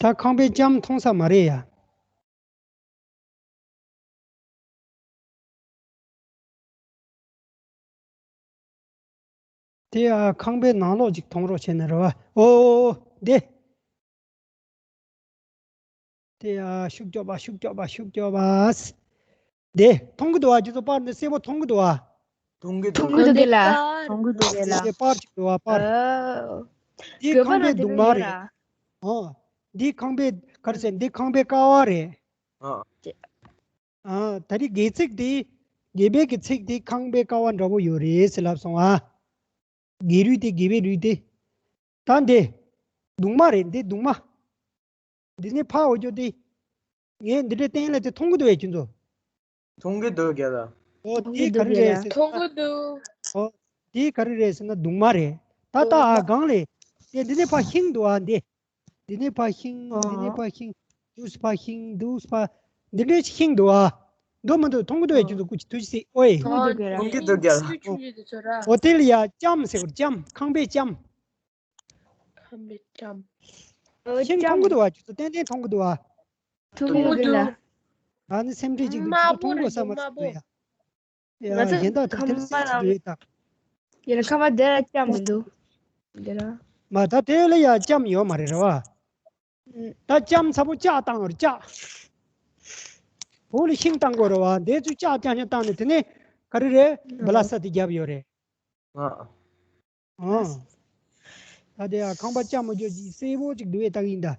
ད་ཁང་པའི་ལྕམ་མཐོང་ས་མ་རེད་ཡ། དེ་ཡ་ཁང་པའི་ནང་ལོགས་ཅིག་མཐོང་རོགས་བྱས་ན་རེད་བ། ཨོ་འདི། དེ་ཡ་ཤུགས་རྒྱོབ་པ། ཤུགས་རྒྱོབ་པ། ཤུགས་རྒྱོབ་པ། དེ་མཐོང་གི་འདུག་བ། ཁྱེད་ཚོ་པར་འདི་གསལ་པོ་མཐོང་གི་འདུག་བ། མཐོང་གི་འདུག་མཐོང་གི་འདུག་ག་ལ། མཐོང་གི་འདུག་ག་ལ། དེ་པར་ཅིག་འདུག་བ། པར། ཨོ། འདི་ཁང་པའི་གདུང་མ་རེད། ཨོ། འདི་ཁང་པའི་ག་རེ་ཟེར། འདི་ཁང་པའི་ཀ་བ་རེད། ཨ། ཨ། ད་རེས་སྒལ་ཚིགས་དེ། སྒལ་པའི་གི་ཚིགས་དེ་ཁང་པའི་ཀ་བ་འདྲ་པོ་ཡོད་རེད་ཟེར་ལབ་སོང་ཨ། སྒལ་རུས་དེ། སྒལ་པའི་རུས་དེ། ད་འདི། གདུང་མ་རེད། འདི་གདུང་མ། འདི་ནས་ཕར་འོ་ཅོ་དེ། ངས་འདི་འདྲ་བསྟན་ལ་དེ་མཐོང་གི་འདུག་བས་ཁྱོད་ཚོ། མཐོང་གི་འདུག་རྒན་ལགས། ཨོ་དེ་ག་རེ་རེད་ཟེར་ན། མཐོང་གི་འདུག་ཨོ་དེ་ག་རེ་རེད་ཟེར་ན་གདུང་མ་རེད། ད་ལྟ་ཨ་གང་ལས། དེ་འདི་ནས་ཕར་ཤིང་འདུག་ཨ་འདི། འདི་ནས་ཕར་ཤིང་། འདི་ནས་ཕར་ཤིང་། འདུག་སེ་ཕར་ཤིང་། འདུག་སེ་ཕར། འདི་འདྲའི་ཤིང་འདུག་ཨ། འདུག་མི་འདུག་མཐོང་གི་འདུག་བས་ཁྱོད་ཚོ། སྐུ་མཁྱེན་ཐུགས་རྗེ་ཆེ། ཨོའི། མཐོང་གི་འདུག་རྒན་ལགས། མཐོང་གི་འདུག་རྒན་ལགས། ཨོ་དེ་ལ་ཡ་ལྕམ་ཟེར་བ། ལྕམ། ཁང་པའི་ལྕམ། ཁང་པའི་ལྕམ། ཤིང་མཐོང་གི་འདུག་བ། ཁྱོད་ཚོ་ཏན་ཏན་མཐོང་གི་འདུག་བ། མཐོང་གི་འདུག་ལ། ང་ནི་སེམས་ཁྲལ་ཅིག་འདུག་ཁྱོད་ཚོ་མཐོང་དགོས་ས་མ་རེད་འདུག་ཡ། ཡ་ང་ཚོ་གཞན་དག་ཁང་དེ་ལ་པ་སེམས་ཁྲལ་ཅིག་ཡོད་ད། ཡིན་ན་ཁང་པ་དེ་ལ་ལྕམ་མི་འདུག་དེ་ལ། མ་ད་དེ་ལ་ཡ་ལྕམ་ཡོད་མ་རེད་རེད་བ། ད་ལྕམ་ཚ་པོ་ལྕགས་བཏང་བར་ལྕགས། འོག་ལ་ཤིང་བཏང་དགོས་རེད་བ། འདི་ཚོ་ལྕགས་རྐྱང་རྐྱང་བཏང་ནས་དེ་ནས་ག་རེ་རེད། སྦ་ལ་ས་དེ་བརྒྱབ་ཡོད་རེད། ཨ། ཨ། ད་དེ་ཡང་ཁང་པ་ལྕགས་མ་འཇོག་ཅིག་གསལ་པོ་ཅིག་འདུག་བས་ལྟ་གི་ཡིན་ད།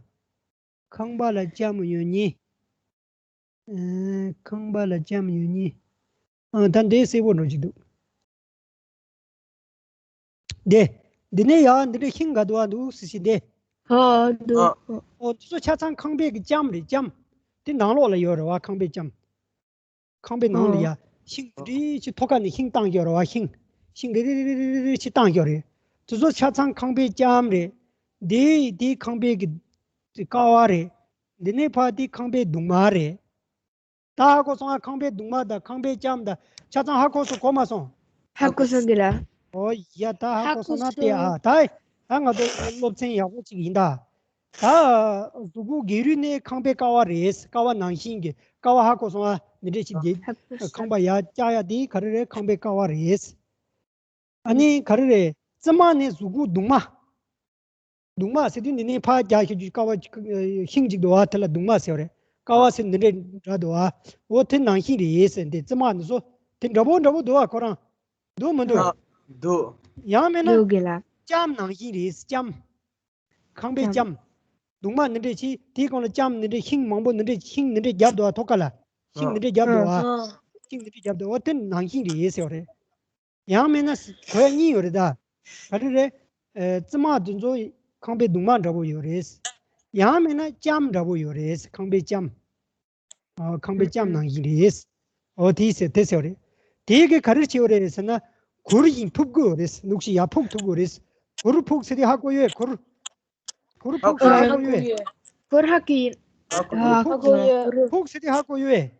ཁང་པ་ལ་ལྕགས་མ་ཡོད་ཉེ། ཨ། ཁང་པ་ལ་ལྕགས་མ་ཡོད་ཉེ། ཨ། ད་འདི་གསལ་པོ་འགྲོ་ཅིག་འདུག་འདི། འདི་ནས་ཡང་འདི་འདྲའི་ཤིང་འགའ་འདུག་ཨ། འདུག་སི་སི་འདི། ཨ། འདུག་ཨ། ཨོ། འདི་ཚོ་ཆ་ཚང་ཁང་པའི་གི་ལྕམ་རེད། ལྕམ། འདི་ནང་ལོགས་ལ་ཡོད་རེད་བ། ཁང་པའི་ལྕམ། ཁང་པའི་ནང་ལ་ཡ། ཨ། ཤིང་འདི་ཅི་ཐོག་ཁ་ནས་ཤིང་བཏང་ཡོད་རེད་བ། ཤིང་། ཤིང་རེ་རེ་རེ་རེ་རེ་ཅི་བཏང་ཡོད་རེད། འདི་ཚོ་ཆ་ཚང་ཁང་པའི་ལྕམ་རེད། འདི་འདི་ཁང་པའི་གི་ཀ་བ་རེད། འདི་ནས་ཕར་འདི་ཁང་པའི་གདུང་མ་རེད། ད་ཧ་གོ་སོང་ཨ། ཁང་པའི་གདུང་མ་དང་ཁང་པའི་ལྕམ་དང་ཆ་ཚང་ཧ་གོ་སོང་། གོ་མ་སོང་། ཧ་གོ་སོང་གི་ལ། ཨོ་ཡ། ད་ཧ་ཧ་གོ་སོང་ན་གོ་དེ་སོང་། ཨ། ད་ད་ང་ཚོ་སློབ་ཚན་ཡག་པོ་ཅིག་ཡིན་ད། ད་གཟུགས་པོ་སྒལ་རུས་ནི་ཁང་པའི་ཀ་བ་རེད། ཀ་བ་ནང་བཞིན་གྱི་ཀ་བ་ཧ་གོ་སོང་ཨ། འདི་འདྲས་ཅིག་འདི་ཧ་གོ་སོང་། ཁང་པ་ཡར་བཀྱག་ཡ་དེ་ག་རེ་རེད། ཁང་པའི་ཀ་བ་རེད། ཨ་ནི་ག་རེ་རེད། རྩིབ་མ་ནི་གཟུགས་པོ་གདུང་མ། གདུང་མ་ཟེར་དུས་འདི་ནས་ཕར་རྒྱག་ཤོད་ཀྱི་ཀ་བ་ཤིང་གཅིག་འདུག་བ། དེ་ལ་གདུང་མ་ཟེར་བ་རེད། ཀ་བ་ཟེར་འདི་འདྲས་འདྲ་འདུག་བ། འོ་དེ་ནང་བཞིན་རེད་ཟེར། འདི་རྩིབ་མ་འདི་ཚོ་དེ་འདྲ་པོ་འདྲ་པོ་འདུག་བ། ཁོ་རང་འདུག་མི་འདུག་ཨ། འདུག་ཡང་མིན་ན་འདུག་གི་ལ། ལྕམ་ནང་བཞིན་རེད། ལྕམ། ཁང་པའི་ལྕམ། ལྕམ། གདུང་མ་འདི་འདྲས་ཆེ། དེའི་གོང་ལ་ལྕམ་འདི་འདྲས་ཤིང་མང་པོ་འདི་འདྲས་ཤིང་འདི་འདྲས་རྒྱབ་འདུག་བ། ཐོག་ཁ་ལ་ཤིང་འདི་འདྲས་རྒྱབ་འདུག་བ། ཨ། ཤིང་འདི་འདྲས་རྒྱབ་འདུག་འོ་དེ་ནང་བཞིན་རེད་ཟེར་བ་རེད། ཡང་མིན་ན་གོ་ཡ་གཉིས་ཡོད་རེད་ད། ག་རེ་རེད། ཨེ། རྩིབ་མ་དེ་ཚོ་ཁང་པའི་གདུང་མ་འདྲ་པོ་ཡོད་རེད། ཡང་མིན་ན་ལྕམ་འདྲ་པོ་ཡོད་རེད། ཁང་པའི་ལྕམ། ཨ། ཁང་པའི་ལྕམ་ནང་བཞིན་རེད། འོ་དེ་ཟེར་དེ་ཟེར་བ་རེད། དེ་གི་ག་རེ་བྱེད་པ་རེད་ཟེར་ན། གུར་བཞིན་ཕུབ་དགོས་རེད། ནུག་ཤི་ཡ་ཕུག་ཐུབ་དགོས་རེད། གུར་ཕུག་ཟེར་དེ་ཧ་གོ་ཡོད། གུར། གུར་ཕུག་ཟེར་ཧ་གོ་ཡོད། གུར་ཧ་གི་ཡིན། ཨ། གུར་ཕུག་ཧ་གོ་ཡོད། ཕུག་ཟེར་དེ་ཧ་གོ་ཡོད།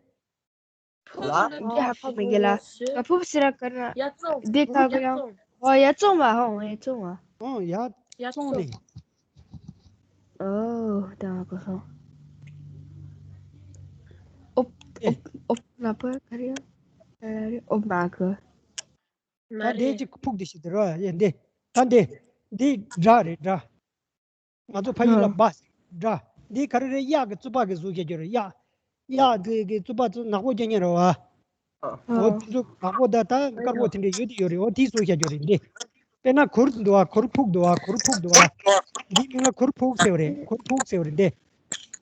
ལ། འདི་ཧ་གོ་མི་དགོས་ལ། ང་ཕུབ་ཟེར་ར་ག་ར། ཡ་ཙོང་། འདི་ག་ག་ཡ། ཨོ་ཡ་ཙོང་བ། ཧོ་ཡ་ཙོང་བ། ཨོ་ཡ་ཙོང་ནི། ཨོ་ད་ཧ་གོ་སོང་། ཨོབ་ཨོབ་ཨོབ་ལ་པ་ག་རེ་ཡ། ཨོབ་མ་ག། ད་འདི་ཅིག་ཕུག་འདི་ཞིག་འདི་རོ་ཡ་འདི། ད་འདི། འདི་སྒྲ་རེད་སྒྲ། ང་ཚོ་ཕ་ཡུལ་ལ་འབའ་སྒྲ། འདི་ག་རེ་རེད། གཡག་གི་རྩུབ་པ་གི་གཟུགས་བྱ་རྒྱུ་རེད། གཡག་གཡག་གི་གི་རྩུབ་པ་ཚོ་ནག་པོ་རྒྱག་མཁན་རེད་བ། འོ་དེ་ཚོ་ནག་པོ་ད་ད་དཀར་པོ་དེ་འདྲ་ཡོད་དེ་ཡོད་རེད། འོ་དེའི་གཟུགས་བྱ་རྒྱུ་རེད་འདི། དཔེར་ན་གུར་འདུག་བ། གུར་ཕུག་འདུག་བ། གུར་ཕུག་འདུག་བ། འདིའི་མིང་ལ་གུར་ཕུག་ཟེར་བ་རེད། གུར་ཕུག་ཟེར་བ་རེད་འདི།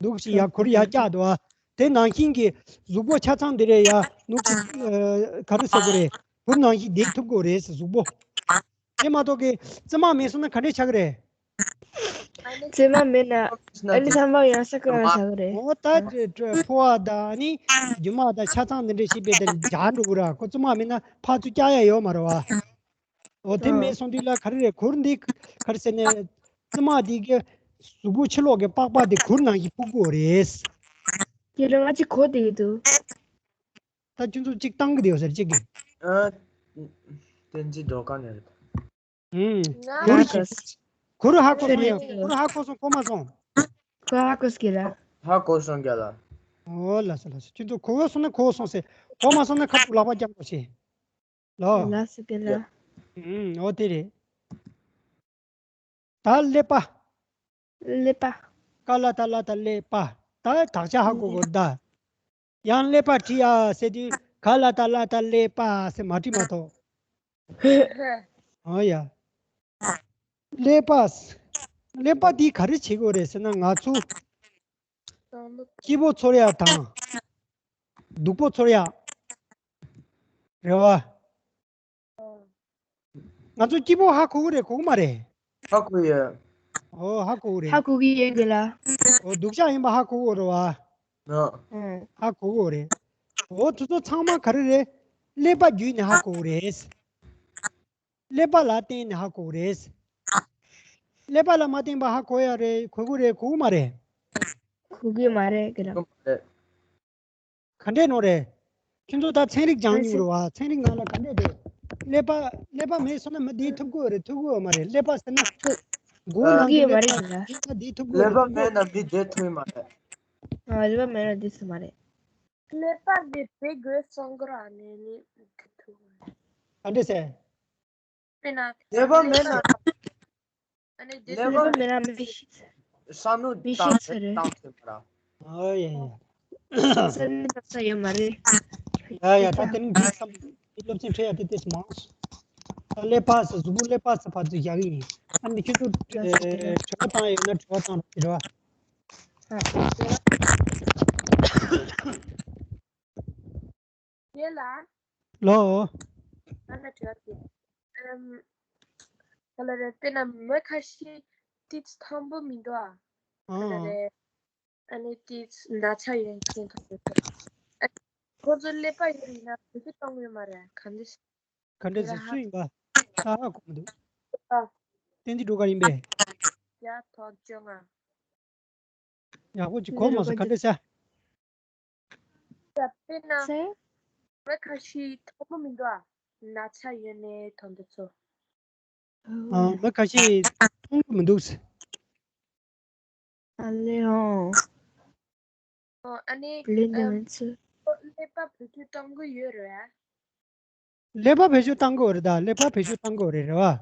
འདུག་ཞིག་ཡ་གུར་ཡ་བཀྱག་འདུག་བ། དེ་ནང་བཞིན་གྱི་གཟུགས་པོ་ཆ་ཚང་འདི་རེད་ཡ། ནུག་ཅིག་ག་རེ་ཟེར་དགོས་རེད། གུར་ནང་བཞིན་བསྡད་ཐུབ་དགོས་རེད་གཟུགས་པོ། དེ་མ་གཏོགས་ཀྱི་རྩིབ་མ་མེད་སོང་ན་ག་འདྲས་ཆགས་ཀྱི་རེད། རྩིབ་མ་མེད་ན་ཨ་ནི་ཚང་མ་ཡང་ས་ཁ་ཡང་ཆགས་ཀྱི་རེད། འོ་ད་ཕོ་བ་དང་ཨ་ནི་རྒྱུ་མ་དང་ཆ་ཚང་འདི་འདྲས་ཞིག་དཔེ་དེ་འཇགས་འགྲོ་གི་ར། ཁོ་རྩིབ་མ་མེད་ན་ཕར་ཚུར་བཀྱག་ཡ་ཡོད་མ་རེད་བ། འོ་དེ་མེད་སོང་དུས་ལ་ག་རེ་རེད། གུར་འདི་ག་རེ་ཟེར་ནས་རྩིབ་མ་འདི་གི་གཟུགས་པོ་ཕྱི་ལོགས་ཀྱི་པགས་པ་འདི་གུར་ནང་བཞིན་ཕུབ་དགོས་རེད། ཁྱེད་རང་ང་ཅིག་གོ་བསྡད་ཀྱི་འདུག་ད་ཁྱོད་ཚོ་གཅིག་བཏང་གི་དེ་ཡོད་ཟེར་གཅིག་གིས། ཨ། བསྟན་འཛིན་སྒྲོལ་དཀར་ནས་རེད། ཨུམ། ང་གུར་ཧ་གོ་གུར་ཧ་གོ་སོང་ཡ། གུར་ཧ་གོ་སོང་གོ་མ་སོང་། གུར་ཧ་གོ་སོང་གི་ར། ཧ་གོ་སོང་རྒྱ་ལ། ཨོ་ལ་སོ་ལ་སོ། ཁྱོད་ཚོ་གོ་སོང་ན་གོ་སོང་ཟེར། གོ་མ་སོང་ན་ཁ་ཐུག་ལག་པ་བརྐྱངས་དགོས་ཤེས། ལོ། ལ་སོ་གི་ལ། ཨུམ། ཨོ་དེ་རེད། ད་ཀླད་པ། ཀླད་པ། ཀ་ལ་ཏ་ལ་ཏ་ཀླད་པ། ད་དག་ཆ་ཧ་གོ་དགོས་ད། ཡང་ཀླད་པ་བྲིས་ཡ་ཟེར་དུས་ཀ་ལ་ཏ་ལ་ཏ་ཀླད་པ་ཟེར་མ་བྲིས་མ་གཏོགས། ཨོ་ཡ། ཀླད་པ། ཀླད་པ་འདི་ག་རེ་བྱེད་དགོས་རེད་ཟེར་ན་ང་ཚོ་སྐྱིད་པོ་ཚོར་ཡ་དང་སྡུག་པོ་ཚོར་ཡ་རེད་བ། ང་ཚོ་སྐྱིད་པོ་ཧ་གོ་གི་རེད་གོ་གི་མ་རེད། ཧ་གོ་ཡོད། ཨོ་ཧ་གོ་གི་རེད། ཧ་གོ་གི་ཡོད་གི་ལ། ཨོ་སྡུག་ཅག་ཡིན་པ་ཧ་གོ་གི་རེད་བ། ཨ། ཧ་གོ་གི་རེད། ཨོ་དེ་ཚོ་ཚང་མ་ག་རེ་རེད། ཀླད་པ་བརྒྱུད་ནས་ཧ་གོ་གི་རེད། ཀླད་པ་ལ་བརྟེན་ནས་ཧ་གོ་གི་རེད། ཀླད་པ་ལ་མ་བརྟེན་པ་ཧ་གོ་ཡ་རེད་གོ་གི་རེད་གོ་གི་མ་རེད། གོ་གི་མ་རེད་གི་ལ། ག་འདྲས་ནོ་རེད། ཁྱོད་ཚོ་ད་ཚན་རིག་སྦྱང་མྱོང་རེད་བ། ཚན་རིག་ནང་ལ་ག་འདྲས་རེད། ཀླད་པ་ཀླད་པ་མེད་སོང་ན་མི་བསྡད་ཐུབ་ཀྱི་ཡོད་རེད་ཐུབ་ཀྱི་ཡོད་མ་རེད། ཀླད་པ་ཟེར་ན་མགོ་ནང་གི་ཀླད་པ་ཡིན་ན་བསྡད་ཐུབ་ཀྱི་ཡོད་རེད། ཀླད་པ་མེད་ན་མི་བསྡད་ཐུབ་ཀྱི་མ་རེད། ཨ་ཀླད་པ་མེད་ན་བསྡད་ཐུབ་མ་རེད། ཀླད་པ་འདི་བེ་དགོས་སོང་གི་ར་ནས་ནི་བསྡད་ཐུབ་ཀྱི་རེད། ག་འདྲས་ཟེར། དཔེར་ན། ཀླད་པ་མེད་ན། ཨ་ནི་དེ་ཀླད་པ་མེད་ན་མི་ཤི། བསམ་བློ་མི་ཤི་བཏང་ཚར་རེད། བཏང་ཐུབ་པ་ར། ཨོ་ཡ་ཡ། ས་ནི་ས་ཡོད་མ་རེད། ཡ་ཡ། ད་དེ་རིང་འདི་ཙམ་སློབ་ཚན་འཕྲད་ཡ་དེ་ཏོག་ཙམ་མང་སོང་། ད་ཀླད་པ་ཟེར། གཟུགས་པོ་ཀླད་པ་ཟེར་བར་དུ་བཞག་གི་ཡིན། ཨ་ནི་ཁྱོད་ཚོ་ཨེ་དྲི་བ་བཏང་ཡ་ཡོད་ན་དྲི་བ་བཏང་རོགས། དྲི་བ། ཡེ་ལ། ལོ། ང་ལ་དྲི་བ་དེ། ཨམ། ག་ལ་རེད། དཔེར་ན་མི་ཁ་ཤས་ཏིས་ཐང་པོ་མི་འདུག་ཨ། ག་ལ་ཨང་། རེད། ཨ་ནི་ཏིས་ན་ཚ་ཡོད་མཁན་ཐོག་ཏུ། ཨ། ཁོ་ཚོ་ཀླད་པ་ཡོད་ཡིན་ན་བེད་སྤྱོད་གཏོང་གི་ཡོད་མ་རེད། ག་འདྲ། ག་འདྲ་ཟེར། སུ་ཡིན་པ་ད་ཧ་གོ་མི་འདུག་ཨ། བསྟན་འཛིན་སྒྲོལ་དཀར་ཡིན་པས། ཡ། ཐོག་བཅོ་ལྔ། ཡག་པོ་ཅིག་གོ་མ་སོང་། ག་འདྲ་བྱ། ཡ། དཔེར་ན་ཚེ། མི་ཁ་ཤས་ཐང་པོ་མི་འདུག་ཨ། ན་ཚ་ཡོད་མཁན་ཐོག་ཏུ་ཚོ། ཨ། མི་ཁ་ཤས་ཐང་པོ་མི་འདུག་ཟེར། ཨ་ལེ་ཨོ། ཨོ། ཨ་ནི་ལེ་ནི་ཨམ། མི་ཚེ། ཀླད་པ་བེད་སྤྱོད་གཏོང་གི་ཡོད་རེད། ཀླད་པ་བེད་སྤྱོད་བཏང་གི་ཡོད་རེད། ད་ཀླད་པ་བེད་སྤྱོད་བཏང་གི་ཡོད་རེད། རེད་བ།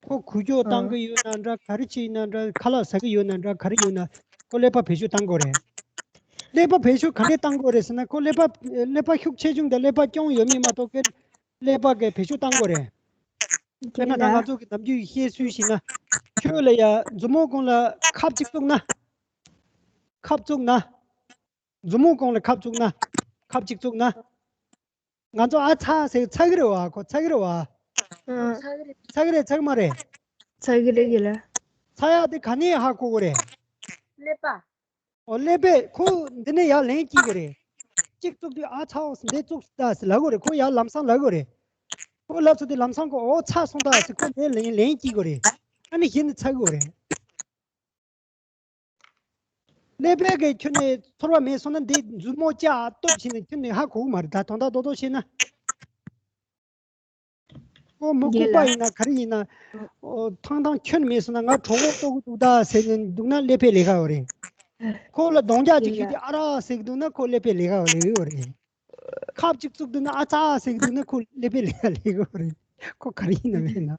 ཁོ་འགུལ་སྐྱོད་བཏང་ཨ། གི་ཡོད་ན་འདྲ། ག་རེ་བྱེད་ཡིན་ན་འདྲ། ཁ་ལག་ཟ་གི་ཡོད་ན་འདྲ། ག་རེ་ཡོད་ན་ཁོ་ཀླད་པ་བེད་སྤྱོད་བཏང་གི་ཡོད་རེད། ཀླད་པ་བེད་སྤྱོད་ག་འདྲས་བཏང་གི་ཡོད་རེད་ཟེར་ན། ཁོ་ཀླད་པ་ཀླད་པ་ཤུགས་ཆེ་ཆུང་དང་ཀླད་པ་སྐྱོན་ཡོད་མེད་མ་གཏོགས་ཀྱི་ཀླད་པ་གི་བེད་སྤྱོད་བཏང་གི་ཡོད་རེད། དཔེར་ན་ད་ང་ཚོ་གི་ནམ་རྒྱུན་བཤད་སྲོལ་བྱས་ན། ཁྱོད་ལ་ཡ་མཛུབ་མོ་གོང་ལ་ཁབ་ཅིག་བཙུགས་ན། ཁབ་བཙུགས་ན། མཛུབ་མོ་གོང་ལ་ཁབ་བཙུགས་ན། ཁབ་ཅིག་བཙུགས་ན། ང་ཚོ་ཨ་ཚ་ཟེར་ཚ་གི་རེད་བ། ཁོ་ཚ་གི་རེད་བ། ཨ། ཚ་གི་རེད། ཚ་གི་རེད། ཚ་གི་མ་རེད། ཚ་གི་རེད་གི་ལ། ཚ་ཡག་དེ་ག་ནས་ཧ་གོ་གི་རེད། ཀླད་པ། ཨོ། ཀླད་པས་ཁོ་འདི་ནས་ཡར་ལན་སྐྱེལ་གི་རེད། གཅིག་བཙུགས་དུས་ཨ་ཚ་འོ་འདི་བཙུགས་ད་ཟེར་ལབ་གི་རེད། ཁོ་ཡར་ལམ་སང་ལབ་གི་རེད། ཁོ་ལབ་ཚར་དུས་ལམ་སང་ཁོ་ཨོ་ཚ་སོང་ད་ཟེར་ཁོ་འདི་ལན་ལན་སྐྱེལ་གི་རེད། ཨ་ནི་གཞི་ནས་ཚ་གི་རེད། ཀླད་པའི་གི་ཁྱོན་ནས་ཚོར་བ་མེད་སོང་ན་འདི་མཛུབ་མོ་ལྕགས་སྟོབས་བྱས་ནས་ཁྱོན་ནས་ཧ་གོ་གི་མ་རེད། ད་དོན་དག་རྡོག་རྡོག་བཤད་ན། ཁོ་མི་ལྐུགས་པ་ཡིན་ན་ག་རེ་ཡིན་ན། ཨོ། ཐང་ཐང་ཁྱོན་མེད་སོང་ན། ང་གྲོད་ཁོག་ལྟོགས་ཀྱི་འདུག་ད་ཟེར་ནས་འདུག་ན་ཀླད་པའི་ལས་ཀ་ཡོད་རེད། ཁོ་ལ་རྡོག་རྒྱག་ཅིག་ཞུས་ཏེ་ཨ་ར་ཟེར་གྱི་འདུག་ན་ཁོ་ཀླད་པའི་ལས་ཀ་ཡོད་རེད། ཁབ་ཅིག་བཙུགས་འདུག་ན་ཨ་ཚ་ཟེར་གྱི་འདུག་ན་ཁོ་ཀླད་པའི་ལས་ཀ་ལས་ཀ་ཡོད་རེད། ཁོ་ག་རེ་ཡིན་ན་མེད་ན།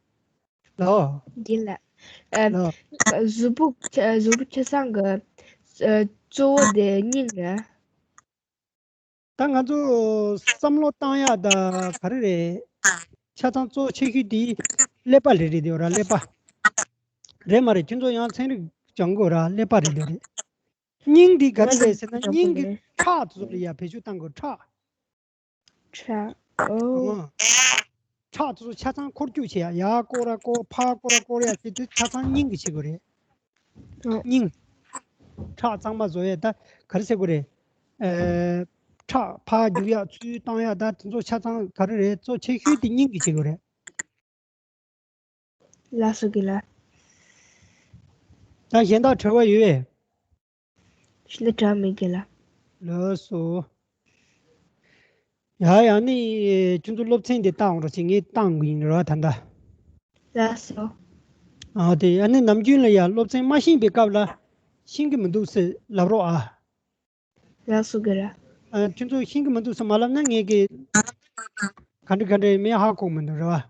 ལོ། འདི་ལ། ཨ། ལོ། གཟུགས་པོ་གཟུགས་པོ་ཆ་ཚང་གི་གཙོ་བོ་དེ་སྙིང་རེད། ད་ང་ཚོ་བསམ་བློ་བཏང་ཡག་ད་ག་རེ་རེད། ཆ་ཚང་གཙོ་ཆེ་ཤོས་དེ་ཀླད་པ་རེད། རེད་དེ་ར། ཀླད་པ་རེད་མ་རེད། ཁྱོད་ཚོ་ཡང་ཚན་རིག་སྦྱང་དགོས་ར། ཀླད་པ་རེད་དེ་རེད། སྙིང་དེ་ག་རེ་རེད་ཟེར་ན། སྙིང་གི་ཁྲག་དེ་ཚོ་ལ་ཡ་བེད་སྤྱོད་བཏང་དགོས། ཁྲག་ཁྲག་ཨོ། ཨང་། ཁྲག་དེ་ཚོ་ཆ་ཚང་འཁོར་རྒྱུག་བྱེད་ཡ། ཡར་སྐོར་ར་སྐོར། ཕར་སྐོར་ར་སྐོར་ཡ་བྱེད་དུས་ཆ་ཚང་སྙིང་གིས་བྱེད་དགོས་རེད། ཨོ། སྙིང་། ཁྲག་གཙང་མ་བཟོ་ཡ་ད་ག་རེ་ཟེར་དགོས་རེད། ཨེ། ཁྲག་ཕར་རྒྱུག་ཡ། ཚུར་བཏང་ཡ། ད་དེ་ཚོ་ཆ་ཚང་ག་རེ་རེད། གཙོ་ཆེ་ཤོས་དེ་སྙིང་གིས་བྱེད་དགོས་རེད། ལགས་སོ་རྒན་ལགས། ད་གཞན་དག་དྲི་བ་ཡོད་པས། ཞུ་ལ་དྲ་མི་རྒན་ལགས། ལགས་སོ། ཡ་ཡ། ནི་ཁྱོད་ཚོ་སློབ་ཚན་འདི་ལྟ་འོང་རོགས་བྱེད། ངས་བཏང་གི་ཡིན་རོགས་ད་ལྟ། ལགས་སོ། ཨ་དེ་ཨ་ནི་ནམ་རྒྱུན་ལ་ཡ་སློབ་ཚན་མ་ཤེས་པའི་སྐབས་ལ་ཤེས་ཀྱི་མི་འདུག་ཟེར་ལབ་རོགས་ཨ། ལགས་སོ་རྒན་ལགས། ཨ་ཁྱོད་ཚོ་ཤེས་ཀྱི་མི་འདུག་ཟེར་མ་ལབ་ན་ངས་ཀྱི་ག་འདྲ་ག་འདྲ་མེད་ཧ་གོ་མི་འདུག་རེད་བ།